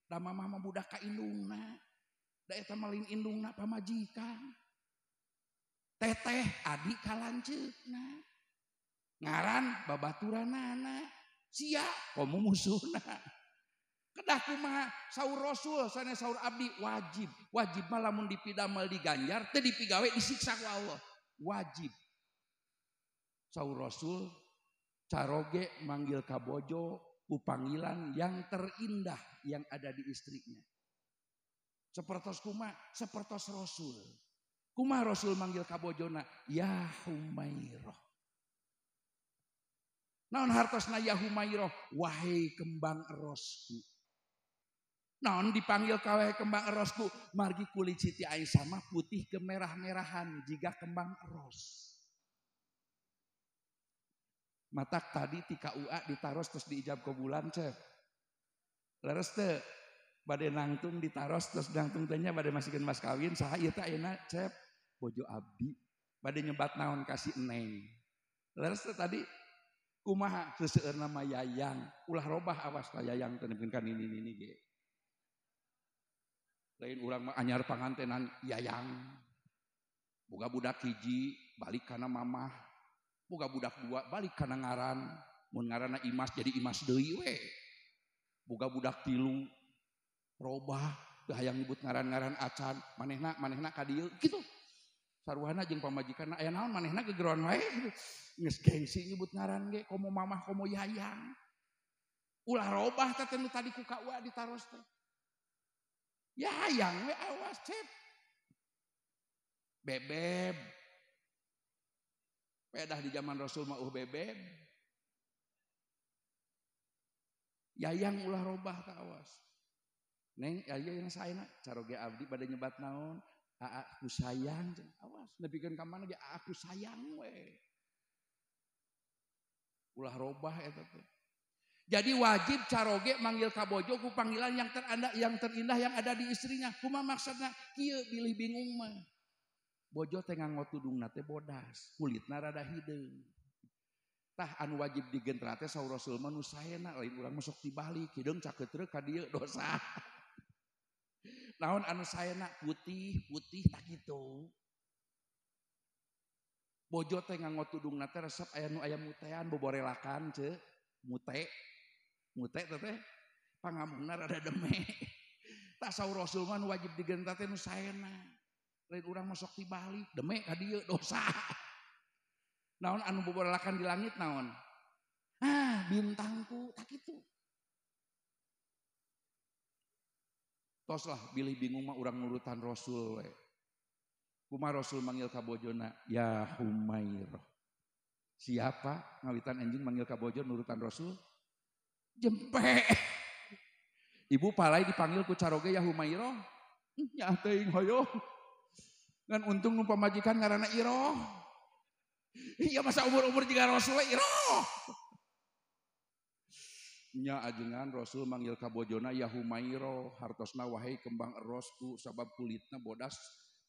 Da mamah mah budak ka indungna. Da eta mah lain indungna pamajikan. Teteh adi ka lanceukna. Ngaran babaturanana. Sia komo musuhna. Kedah kumaha saur Rasul sanes saur abdi wajib. Wajib mah lamun dipidamel diganjar teu dipigawe disiksa ku Allah. Wajib. Saur Rasul caroge manggil ka bojo ku panggilan yang terindah yang ada di istrinya. Sepertos kuma, sepertos Rasul. Kuma Rasul manggil ka bojona ya Humairah. Naon hartosna ya Humairah? Wahai kembang erosku. Naon dipanggil ka wahai kembang erosku? Margi kulit Siti Aisyah mah putih kemerah-merahan jiga kembang eros. Matak tadi ti KUA ditaros terus diijab kebulan cep. Leres teu bade nangtung ditaros terus nangtung teh nya bade masikeun mas kawin saha ieu teh ayeuna cep bojo abdi bade nyebat naon ka si Neng. Leres teu tadi kumaha seseueurna mah Yayang, ulah robah awas ka Yayang teh nepikeun ka nini-nini ge. Lain urang mah anyar pangantenan Yayang. Boga budak hiji balik kana mamah. Boga budak dua balik kana ngaran, mun ngaranna Imas jadi Imas deui we. Boga budak tilu robah teu hayang nyebut ngaran-ngaran acan, manehna manehna ka dieu kitu. Saruhana jeung pamajikanna aya naon manehna gegeroan wae gitu. Geus gengsi nyebut ngaran ge komo mamah komo Yayang. Ulah robah teh nu tadi ku KUA ditaros teh. Yayang we awas cep. Bebeb. Pedah di zaman Rasul mah bebeb. Yayang ulah robah ka awas. Neng aya yang saena caroge abdi bade nyebat naon? Aku sayang awas nepikeun ka mana ge aku sayang we. Ulah robah eta teh. Jadi wajib caroge manggil ka bojo ku panggilan yang teranda yang terindah yang ada di istrinya. Kumaha maksudna? Kieu bilih bingung mah. Bojo teh nganggo tudungna teh bodas, kulitna rada hideung. Tah anu wajib digentra teh saur Rasul mah nu saena lain urang mah sok tibalik, hideung cakeutreuk ka dieu dosa. Naon anu saena putih, putih tak kitu. Bojo teh nganggo tudungna teh resep aya nu aya mutean boborelakan ceu, mute. Mute teh teh pangamungna rada deme. Tah saur Rasul mah nu wajib digentra teh nu saena. Lain urang mah sok tibalik, deme ka dieu dosa. Naon anu boborelakan di langit naon? Ah, bintangku tak kitu. Tos lah bilih bingung mah urang nurutan Rasul we. Kumaha Rasul manggil ka bojona? Ya Humairah. Siapa ngawitan anjing manggil ka bojo nurutan Rasul? Jempe. Ibu palai dipanggil ku caroge ya Humairah. Nya teuing hoyong. Ngan untung nu pamajikan ngaranna Iroh. Iya masa umur-umur juga Rasul Iroh. Nya ajengan Rasul manggil ka bojona ya Humairah, hartosna wahai kembang erosku sabab kulitna bodas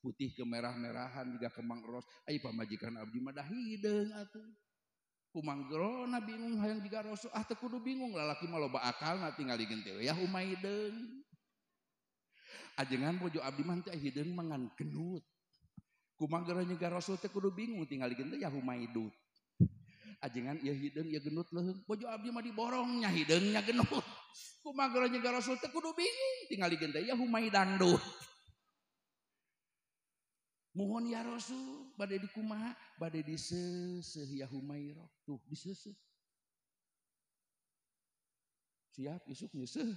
putih kemerah-merahan juga kembang eros. Ai pamajikan abdi mah dah hideung atuh. Kumanggerona bingung hayang jiga Rasul. Ah teu kudu bingung lalaki mah loba akalna tinggal digente we ya Humaideung. Ajengan bojo abdi mah teh hideung mangan gendut. Kumanggero jiga Rasul teh kudu bingung tinggal digente ya Humaidut. Ajengan ieu hideung ieu gendut leuheung. Bojo abdi mah diborong nya hideung nya gendut. Kumanggero jiga Rasul teh kudu bingung tinggal digente ya Humaidangdut. Mohon ya Rasul bade dikumaha bade diseuseuh ya Humairah. Tuh diseuseuh. Siap isuk nyeuseuh.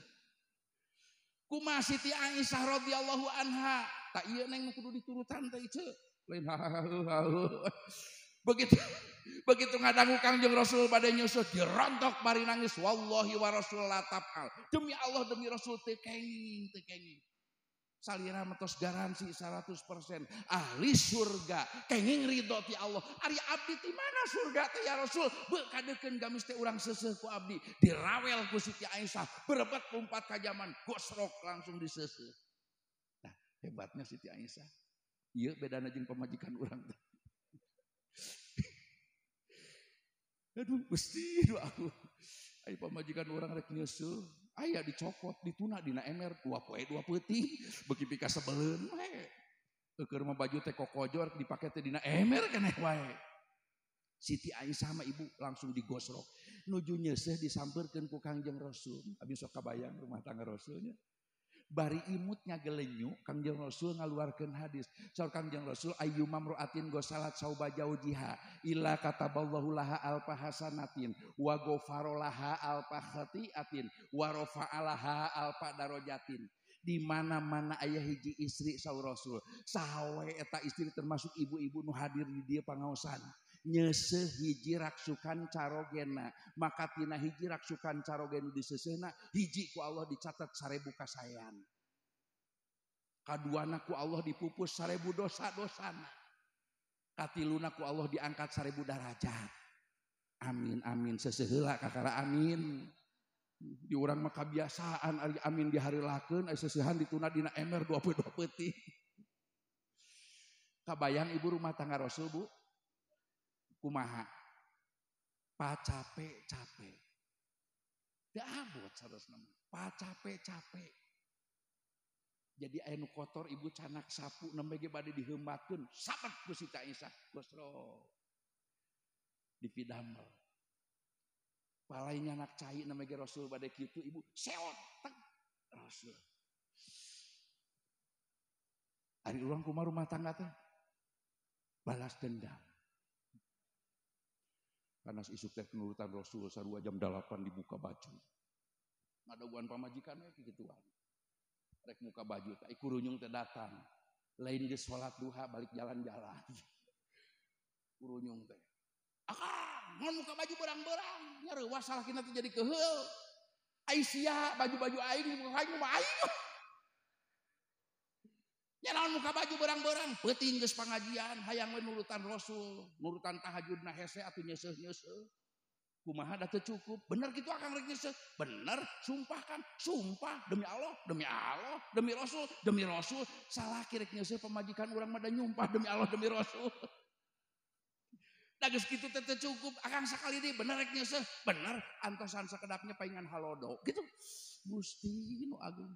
Kumaha Siti Aisyah radhiyallahu anha. Tak ieu neng kudu diturutan teh ieu. Lain Begitu begitu ngadangu Kangjeng Rasul bade nyusuh dirontok bari nangis wallahi wa rasul la tafal. Demi Allah demi Rasul teu kenging teu kenging. Salira metos garansi 100% ahli surga kenging ridho ti Allah. Ari abdi ti mana surga teh ya Rasul? Beuh kadeukeun gamis teh urang seuseuh ku abdi. Dirawel ku Siti Aisyah berebet lompat ka zaman gosrok langsung diseuseuh. Nah, hebatnya Siti Aisyah. Ieu bedana jeung pamajikan urang teh. Aduh, Gusti, aduh aku. Ai pamajikan urang rek nyeuseul, aya dicokot, dituna dina ember 2 poe 2 peuting, beuki pika sebeleun we. Keur mah baju teh kokojor dipake teh dina ember keneh wae. Siti Aisyah mah ibu langsung digosrok. Nuju nyeuseuh disampeurkeun ku Kangjeng Rasul. Abi sok kabayang rumah tangga Rasulnya. Bari imut ngagelenyu Kangjeng Rasul ngaluarkeun hadis. Saur Kangjeng Rasul ayyuma mra'atin ghasalat sauba jaujiha illa kataballahu laha alfa hasanatin wa ghafara laha alfa khati'atin wa rafa'a laha alfa darajatin. Di mana-mana ayah hiji istri saur Rasul. Saha we eta istri termasuk ibu-ibu nu hadir di dieu pangaosan. Nyeuseuh hiji raksukan carogena, maka tina hiji raksukan carogen nu diseuseuna hiji ku Allah dicatat 1000 kasaean. Kaduana ku Allah dipupus 1000 dosa-dosana. Katiluna ku Allah diangkat 1000 darajat. Amin amin seuseuh heula kakara amin. Di urang mah kabiasaan ari amin dihareulakeun ari seuseuhan dituna dina ember 22 peuting. Kabayang ibu rumah tangga Rasul Bu? Kumaha? Pacape-cape. Teu abot sarosna mah. Pacape-cape. Jadi aya nu kotor ibu canak sapu nembe ge bade diheumbatkeun sabet ku Siti Aisyah gosrok. Dipidamel. Palai nyanak cai nembe ge Rasul bade kitu ibu seot teg Rasul. Ari urang kumaha rumah tangga teh? Balas dendam. Karena isuk teh penurutan Rasul sarua jam 8 dibuka baju. Ngadaguan pamajikan we kikituan. Rek muka baju teh kurunyung teh datang. Lain geus salat duha balik jalan-jalan. Kurunyung teh. Akang, mun muka baju berang-berang, nya reuwas salakina teh jadi keuheul. Ai sia baju-baju aing dibuka aing mah aing. Nya naon muka baju berang-berang, peuting geus pangajian, hayang we nurutan Rasul, nurutan tahajudna hese atuh nyeuseuh-nyeuseuh. Kumaha da teu cukup, bener kitu akang rek nyeuseuh, bener, sumpah kan, sumpah demi Allah, demi Allah, demi Rasul, demi Rasul, salaki rek nyeuseuh pamajikan urang mah da nyumpah demi Allah, demi Rasul. Da geus kitu teh teu cukup, akang sakali deui bener rek nyeuseuh, bener, antosan sakedapnya paingan halodo, gitu. Gusti nu agung.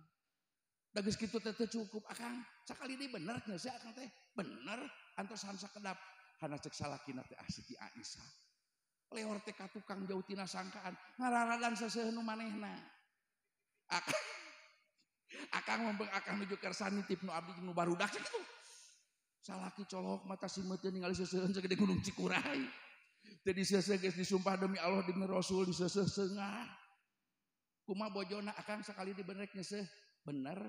Da geus kitu teh teu cukup, akang sakali deui bener nyeuseuh akang teh, bener, antosan sakedap. Hana cek salakina teh ah Siti Aisyah. Leor teh ka tukang jauh tina sangkaan, ngararadan seuseuh nu manehna. Akang, akang membeng akang nuju kersa nitip nu abdi nu barudak kitu. Salaki colok mata simeuteun ningali seuseuheun sagede gunung Cikuray. Teu diseuseuh geus disumpah demi Allah demi Rasul diseuseuh seungah. Kumaha bojona akang sakali deui bener nyeuseuh, bener.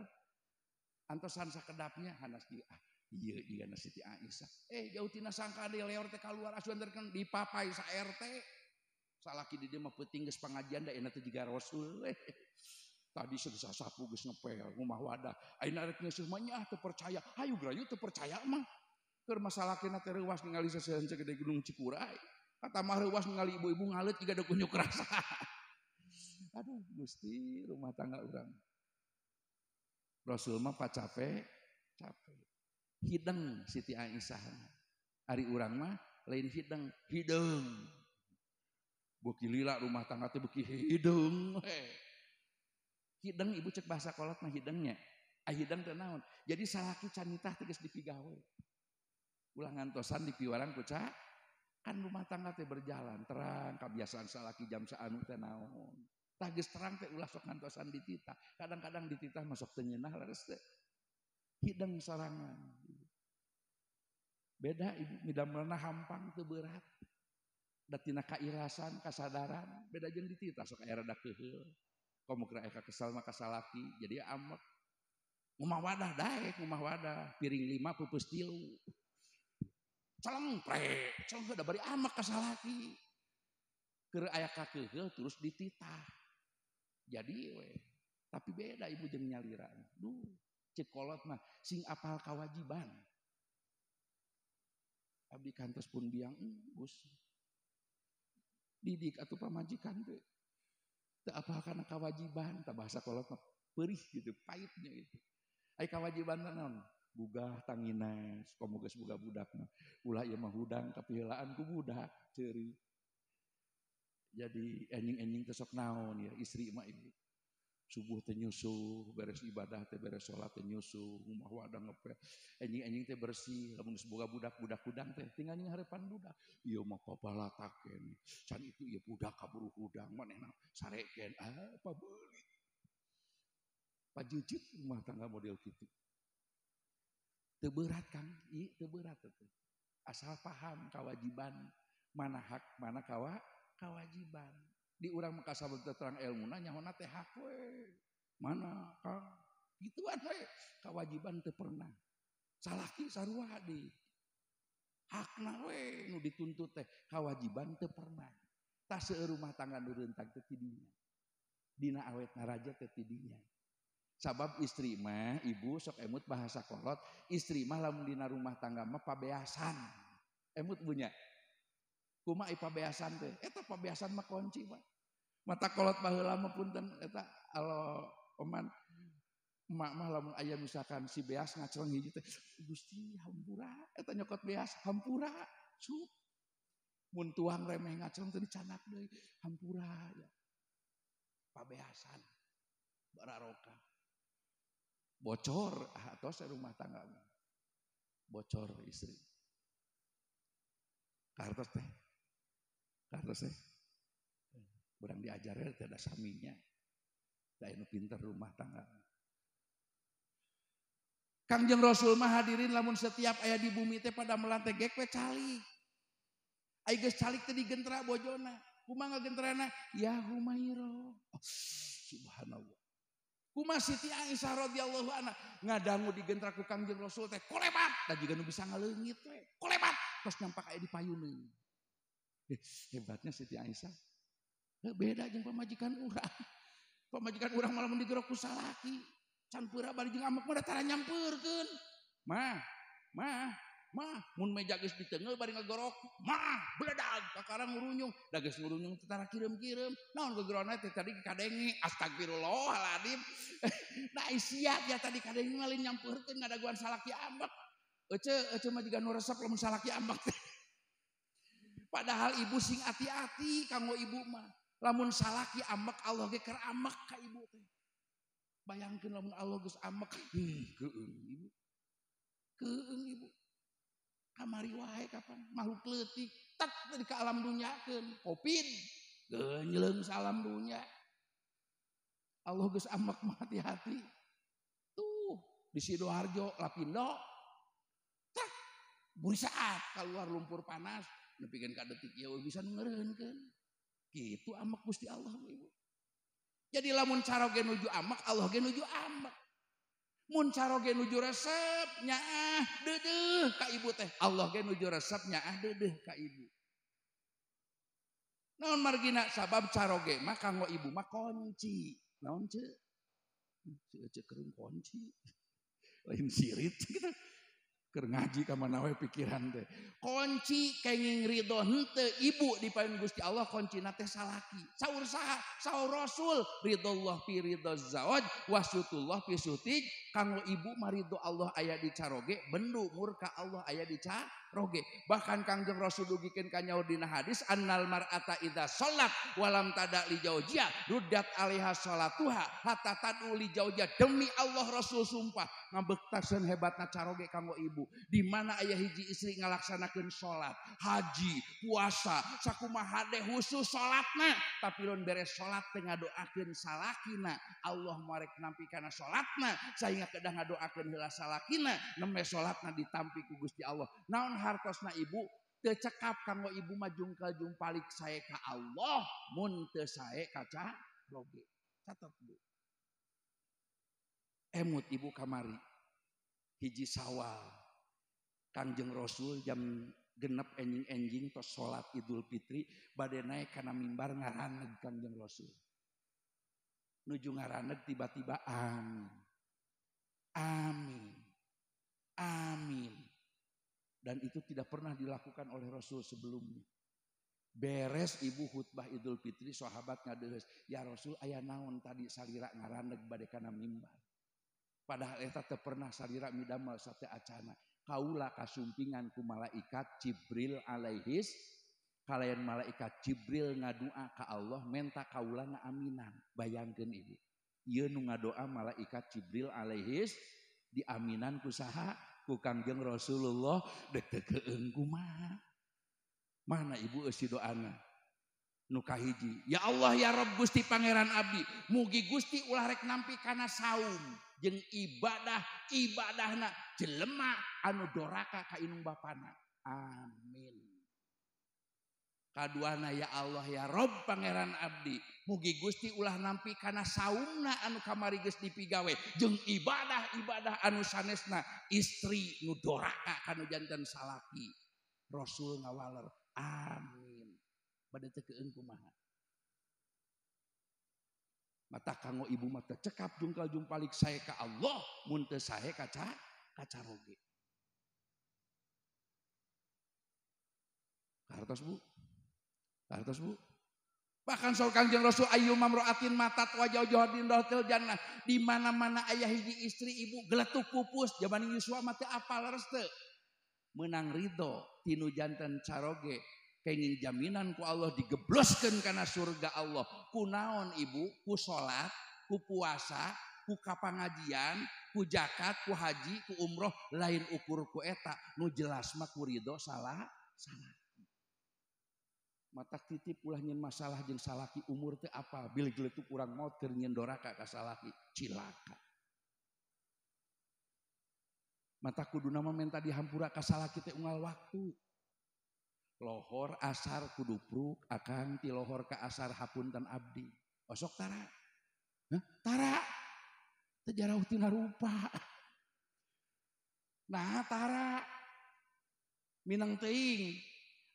Antosan sakedapnya hanas ieu ah ieu jigana Siti Aisyah. Jauh tina sangkaan deui leor teh kaluar asuan terken dipapai sa RT. Salaki di dieu mah peuting geus pangajian da euna teh jiga Rasul. Tadi geus sasapu geus ngepel ngumah wadah. Ayeuna rek nyeuseuh mah nyaah teu percaya. Hayu grayu teu percaya mah. Keur masalakina teh reuwas ningali seuseuheun sagede gunung Cikuray. Kata mah reuwas ningali ibu-ibu ngaleut jiga da kunyuk rasa. Aduh Gusti rumah tangga urang. Rasul mah pacape capek. Hideng Siti Aisyah. Ari urang mah lain hideng, hideung. Beuki lila rumah tangga teh beuki hideung we. Hideng ibu cek bahasa kolot mah hidengnya. Ah hideng teh naon? Jadi salaki canitah teh geus dipigawe. Ulah ngantosan dipiwarang ku ca. Kan rumah tangga teh berjalan terang kebiasaan salaki jam saanu teh naon. Tah geus terang teh ulah sok ngantosan dititah. Kadang-kadang dititah mah sok teu nyeunah leres teh. Hideng sorangan. Beda ibu midamelna hampang teu berat. Da tina kairasan, kasadaran, beda jeung dititah sok aya rada keuheul. Komo keur aya kesel mah ka salaki jadi amek. Ngumah wadah daek, ngumah wadah, piring 5 peupeus 3. Celeng pre, celeng da bari amek ka salaki. Keur aya kakeuheul terus dititah. Jadi we, tapi beda ibu jeung nyalira. Duh, cek kolot mah sing apal kawajiban. Abdi kantos pun biang Gus. Didik atuh pamajikan teh. Teu apal kana kawajiban, tah bahasa kolot mah perih gitu, pahitnya gitu. Ai kawajiban teh naon? Gugah tangines, komo geus boga budak mah. Ulah ieu mah hudang kapiheulaan ku budak, ceuri. Jadi enjing-enjing teh sok naon ya istri mah ibu. Subuh teh nyusuh, beres ibadah teh beres salat teh nyusuh, rumah wadah ngepel. Enjing-enjing teh bersih, lamun geus boga budak-budak hudang teh tinggal nyangharepan budak. Ieu mah pabalatakeun. Can itu ieu budak kaburu hudang manehna sareken. Ah, pabeuli. Pajeujit rumah tangga model kitu. Teu berat Kang, ieu teu berat teh. Asal paham kewajiban, mana hak, mana kewajiban. Di urang mah kasabab teu terang ilmuna nyahona teh hak we. Mana Kang? Gituan we. Kewajiban teu pernah. Salaki sarua di. Hakna we nu dituntut teh, kewajiban teu pernah. Tah seueur rumah tangga nu reuntag teh tidinya. Dina awetna raja teh tidinya. Sabab istri mah ibu sok emut bahasa kolot, istri mah lamun dina rumah tangga mah pabeasan. Emut bunya. Kumaha ieu pabeasan teh? Eta pabeasan mah kunci mah. Mata kolot baheula mah punten eta alo oman emak mah lamun aya misalkan si beas ngaceleng hiji teh, Gusti hampura, eta nyokot beas hampura, sup. Mun tuang remeh ngaceleng teh dicanak deui, hampura ya. Pabeasan. Bararoka. Bocor atos rumah tangga mah. Bocor istri. Kartos teh. Kartos teh. Urang diajarnya teh ada saminya. Da anu pinter rumah tangga. Kangjeng Rasul mah hadirin lamun setiap aya di bumi teh pada melantai gek we calik. Ai geus calik teh digentra bojona. Kumaha ngagentrana? Ya Humaira. Oh, subhanallah. Kumaha Siti Aisyah radhiyallahu anha ngadangu digentra ku Kangjeng Rasul teh kolebat da jiga nu bisa ngaleungit we. Kolebat tos nyampak aya di payuneun. Hebatnya Siti Aisyah. Beda jeung pamajikan urang. Pamajikan urang malah mun digerok ku salaki. Can peura bari jeung amek mah da tara nyampeurkeun. Mah, mah, mah mun meja geus diteunggeul bari ngagorok, mah bledag kakara ngurunyung. Da geus ngurunyung teh tara kireum-kireum. Naon gegerona teh tadi kadenge astagfirullahaladzim. Nah sia ya tadi kadenge mah lain nyampeurkeun ngadaguan salaki ambek. Ece, ece mah jiga nu resep lamun salaki ambek teh. Padahal ibu sing ati-ati kanggo ibu mah. Lamun salaki ambek Allah ge keur ambek ka ibu teh. Bayangkeun lamun Allah geus ambek, keung ibu. Keung ibu. Kamari wae kapan makhluk leutik tak di ka alam dunyakeun, Covid genyleung salam dunya. Allah geus ambek mah hati-hati. Tuh di Sidoarjo Lapindo tak buri saat keluar lumpur panas nepikeun ka detik ieu bisa ngeureunkeun. Kitu ambek Gusti Allah ibu. Jadi lamun caroge nuju ambek Allah ge nuju ambek. Mun caroge nuju resep nyaah deudeuh ka ibu teh Allah ge nuju resep nyaah deudeuh ka ibu. Naon margina sabab caroge mah kanggo ibu mah kunci. Naon ceu? Ceu ceu keung kunci. Lain sirit gitu. Keur ngaji ka mana we pikiran teh. Kunci kenging ridho henteu ibu di payun Gusti Allah kuncina teh salaki. Saur saha? Saur Rasul ridhollah fi ridho zawaj wasutullah fi sutij. Kanggo ibu mah ridho Allah aya di caroge, bendu murka Allah aya di caroge. Bahkan Kangjeng Rasul dugikeun ka nyaur dina hadis annal mar'ata idza shalat walam tada li jaujiha ruddat alaiha shalatuha hatta tadu li jaujiha. Demi Allah Rasul sumpah ngabektaseun hebatna caroge kanggo ibu. Di mana ayah hiji istri ngalaksanakeun salat, haji, puasa, sakumaha hade khusus salatna, tapi lamun beres salat teh ngadoakeun salakina, Allah marek nampi kana salatna sehingga kedah ngadoakeun heula salakina, nembe salatna ditampi ku Gusti Allah. Naon hartosna ibu? Teu cekap kanggo ibu mah jungkal jumpalik sae ka Allah, mun teu sae ka caroge. Catet Bu. Emut ibu kamari. Hiji Sawal. Kangjeng Rasul jam genep enjing-enjing tos salat Idul Fitri bade naik kana mimbar ngaraneg Kangjeng Rasul. Nuju ngaraneg tiba-tiba amin. Amin. Amin. Dan itu tidak pernah dilakukan oleh Rasul sebelumnya. Beres ibu khutbah Idul Fitri sahabat ngadeheus, "Ya Rasul aya naon tadi salira ngaraneg bade kana mimbar." Padahal eta teu pernah salira midamel sate acana. Kaula kasumpingan ku malaikat Jibril alaihis kalayan malaikat Jibril ngadua ka Allah menta kaula ngaaminan. Bayangkeun ibu. Ieu nu ngadoa malaikat Jibril alaihis diaminan ku saha? Ku Kangjeng Rasulullah dek teu keung kumaha. Mana ibu eusi doana? Nu kahiji, ya Allah ya Rabb Gusti Pangeran abdi, mugi Gusti ulah rek nampi kana saum jeung ibadah ibadahna jelema anu doraka ka inung bapana. Amin. Kaduana ya Allah ya Rabb Pangeran abdi, mugi Gusti ulah nampi kana saumna anu kamari geus dipigawe jeung ibadah-ibadah anu sanesna istri nu doraka kanu janten salaki. Rasul ngawaler amin. Bade teu keung kumaha. Mata kanggo ibu mah teu cekap jungkal jumpalik sae ka Allah mun teu sae kaca kacaroge. Kartos Bu? Kartos Bu? Bahkan saur Kangjeng Rasul ayyuma mamra'atin matat wa jauhadin dakhil jannah, di mana-mana aya hiji istri ibu geletuk pupus jaman Yuswa mah teu apal leres teu. Meunang ridho tinu janten caroge kenging jaminan ku Allah digebloskeun kana surga Allah. Ku naon ibu? Ku salat, ku puasa, ku kapangajian, ku zakat, ku haji, ku umroh, lain ukur ku eta. Nu jelas mah ku ridho salah salah. Mata titip ulah nyen masalah jeung salaki umur teh apa? Bil geletuk urang maot keur nyen doraka ka salaki, cilaka. Mata kuduna mah menta dihampura ka salaki teh unggal waktu. Lohor asar kudu pruk akang ti lohor ka asar hapunten abdi. Osok tara. Hah? Tara. Teu jarauh tina rupa. Nah tara. Minang teuing.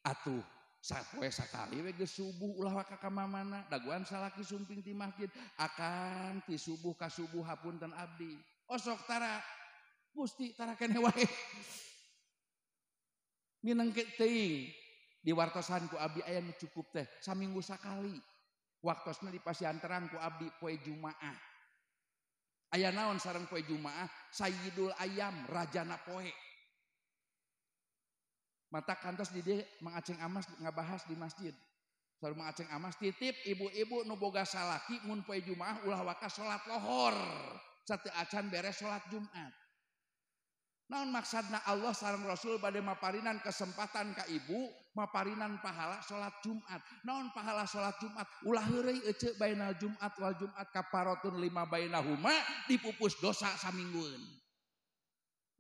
Atuh sapoe sakali we geus subuh ulah waka ka mamana daguan salaki sumping ti masjid akang ti subuh ka subuh hapunten abdi. Osok tara. Gusti tara keneh wae. Minang teuing. Di wartosan ku abdi aya nu cukup teh saminggu sakali. Waktosna di pasian terang ku abdi poe Jumaah. Aya naon sareng poe Jumaah? Sayyidul Ayam, rajana poe. Mata kantos di dieu Mang Aceng Amas ngabahas di masjid. Sareng Mang Aceng Amas titip ibu-ibu nu boga salaki mun poe Jumaah ulah waka salat lohor. Sateu acan beres salat Jumat. Naon maksudna Allah sareng Rasul bade maparinan kesempatan ka ibu maparinan pahala salat Jumat. Naon pahala salat Jumat? Ulah heureuy eceu bainal Jumat wal Jumat kaparotun lima bainahuma dipupus dosa saminggueun.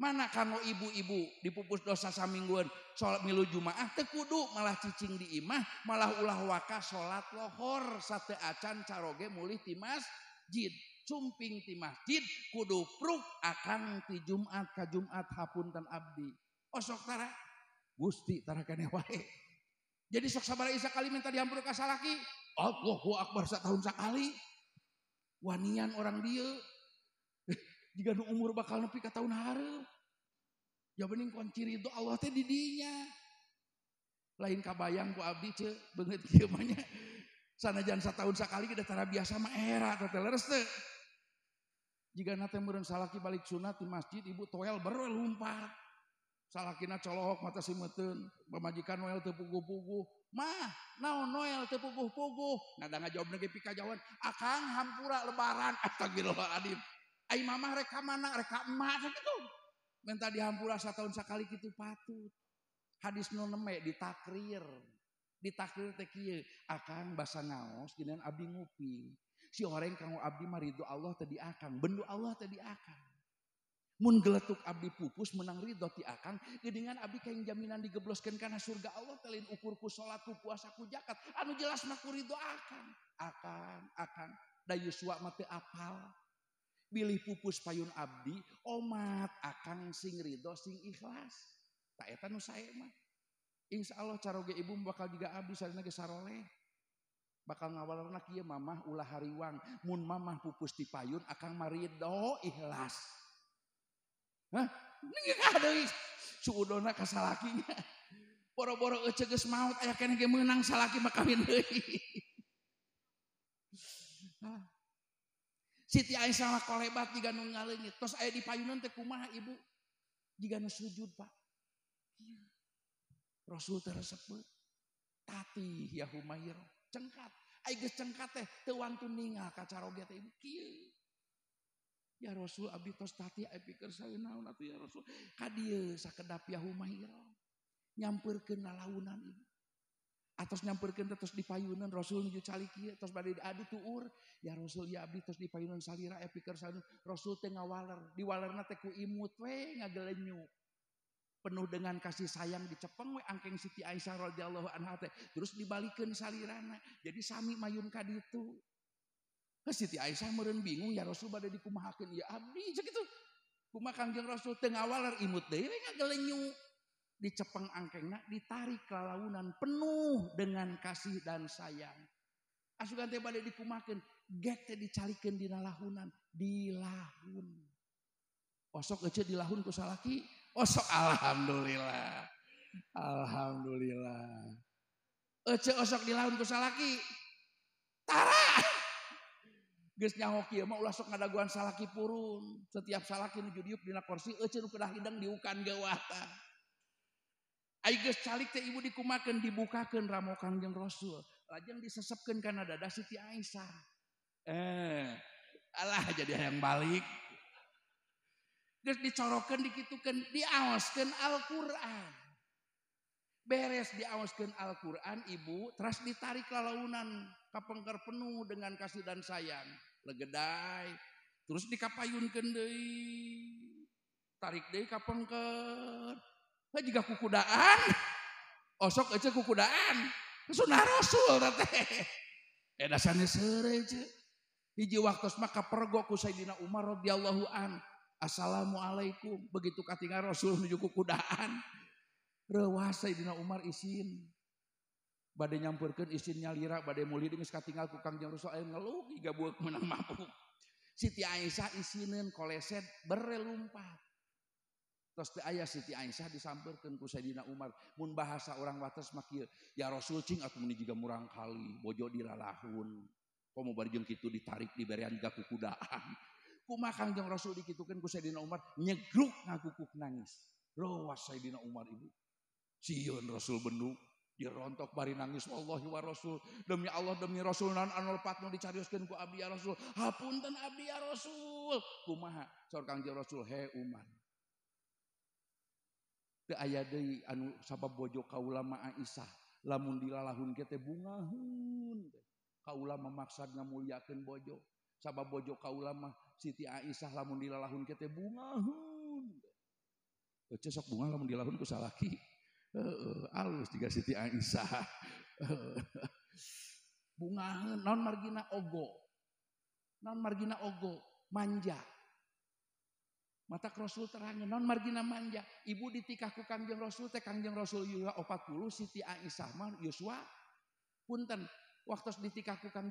Mana kanggo ibu-ibu dipupus dosa saminggueun salat milu Jumaah teu kudu malah cicing di imah malah ulah waka salat lohor sateu acan caroge mulih ti masjid. Sumping ti masjid kudu pruk akang ti Jumat ka Jumat hapunten abdi. Osok tara Gusti tara keneh wae. Jadi sok sabaraha sakali minta dihampura ka salaki. Allahu akbar satahun sakali. Wanian orang dieu. Jiga nu umur bakal nepi ka taun hareup. Ya bening kunci ridho Allah teh di dinya. Lain kabayang ku abdi ceu beungeut kieu mah nya. Sanajan satahun sakali geus tara biasa mah era teh leres teu. Jika nate meureun salaki balik sunat di masjid ibu toel baru lumpat. Salakina colohok mata simeuteun, pamajikan Noel teu puguh-puguh. Mah, naon Noel teu puguh-puguh? Nada ngajawabna ge pikajauhan, akang hampura lebaran. Astagfirullahaladzim. Ai mamah rek ka mana? Rek ka emak sakitu. Minta dihampura satahun sakali kitu patut. Hadis nu neme ditakrir. Ditakrir teh kieu, akang basa ngaos geunan abdi nguping. Si orang kanggo abdi mah ridho Allah teh di akang, bendu Allah teh di akang. Mun geletuk abdi pupus menang ridho ti akang, geuningan abdi kaing jaminan digebloskeun kana surga Allah teh lain ukur ku salat ku puasa ku zakat, anu jelas mah ku ridho akang. Akang, akang, da Yuswa mah teu apal. Bilih pupus payun abdi, omat akang sing ridho sing ikhlas. Ta eta nu sae mah. Insyaallah caroge ibu bakal jiga abdi sarena ge saroleh. Bakal ngawalerna kieu mamah ulah hariwang mun mamah pupus di payun akang mah ridho ikhlas. Hah? Ningah deui suudona ka salakinya. Boro-boro ece geus maot aya keneh ge meunang salaki mah kawin deui. Siti Aisyah mah kolebat jiga nu ngaleungit tos aya di payunan teh kumaha ibu? Jiga nu sujud Pak. Rasul teh resep tati ya Humairah cengkat. Ai geus cengkat teh teu wantun ningal ka caroge teh ibu kieu. Ya Rasul abdi tos tati aya pikir saya naon atuh ya Rasul. Ka dieu sakedap ya Humaira. Nyampeurkeun lalaunan ibu. Atos nyampeurkeun teh tos dipayunan Rasul nuju calik ieu tos bade diadu tuur. Ya Rasul ya abdi tos dipayunan salira aya pikir saya Rasul teh ngawaler, diwalerna teh ku imut we ngagelenyu. Penuh dengan kasih sayang dicepeng we angkeng Siti Aisyah radhiyallahu anha teh terus dibalikeun salirana. Jadi sami mayun ka ditu. Siti Aisyah meureun bingung ya Rasul bade dikumahakeun ya abdi sakitu. Kumaha Kangjeng Rasul teu ngawaler imut deui we ngagelenyu. Dicepeng angkengna ditarik lalaunan penuh dengan kasih dan sayang. Asugan teh bade dikumahakeun gek teh dicalikeun dina lahunan, dilahun. Osok ece dilahun ku salaki, osok alhamdulillah. Alhamdulillah. Ece osok dilahun ku salaki. Tara. Geus nyaho kieu mah ulah sok ngadaguan salaki purun. Setiap salaki nuju diuk dina kursi ece nu kedah hidang diukan geuwah tah. Ai geus calik teh ibu dikumakeun dibukakeun ramo Kangjeng Rasul. Lajeng disesepkeun kana dada Siti Aisyah. Alah jadi hayang balik. Geus dicorokeun dikitukeun diaoskeun Al-Qur'an. Beres diaoskeun Al-Qur'an ibu teras ditarik lalaunan kapengker penuh dengan kasih dan sayang. Legedai terus dikapayunkeun deui. Tarik deui kapengker. Heuh jiga kukudaan. Osok ece kukudaan. Sunah Rasul teh. Dasarnya seureuy ece. Hiji waktos mah kapergok ku Sayyidina Umar radhiyallahu an. Assalamualaikum. Begitu katingal Rasul nuju kukudaan. Reuwas Sayyidina Umar isin. Bade nyampeurkeun isin nyalira bade mulih geus katinggal ku Kangjeng Rasul aya ngeluh jiga bueuk meunang mabuk. Siti Aisyah isineun koleset bere lumpat. Terus teh aya Siti Aisyah disampeurkeun ku Sayyidina Umar. Mun bahasa orang wates mah kieu, ya Rasul cing atuh meuni jiga murang kali bojo dilalahun. Komo bari jeung kitu ditarik diberean jiga kukudaan. Kumaha Kangjeng Rasul dikitukeun ku Sayyidina Umar nyegruk ngagukuk nangis. Rawas Sayyidina Umar ibu. Sieun Rasul bendu dirontok bari nangis wallahi wa Rasul demi Allah demi Rasul naon anu lepat nu dicarioskeun ku abdi ya Rasul. Hapunten abdi ya Rasul. Kumaha saur Kangjeng Rasul he Umar. Teu aya deui anu sabab bojo kaula mah Aisyah lamun dilalahun ke teh bungaheun. Kaula mah maksad ngamuliakeun bojo. Sabab bojo kaula mah Siti Aisyah lamun dilalahun ke teh bungaheun. Ece sok bunga lamun dilahun ku salaki. Heeh, alus jiga Siti Aisyah. Bungaheun naon margina ogo. Naon margina ogo manja. Mata Rasul terangin non margina manja. Ibu ditikah ku Kangjeng Rasul teh Kangjeng Rasul yuswa 40 Siti Aisyah mah yuswa punten waktu ditikah ku Kangjeng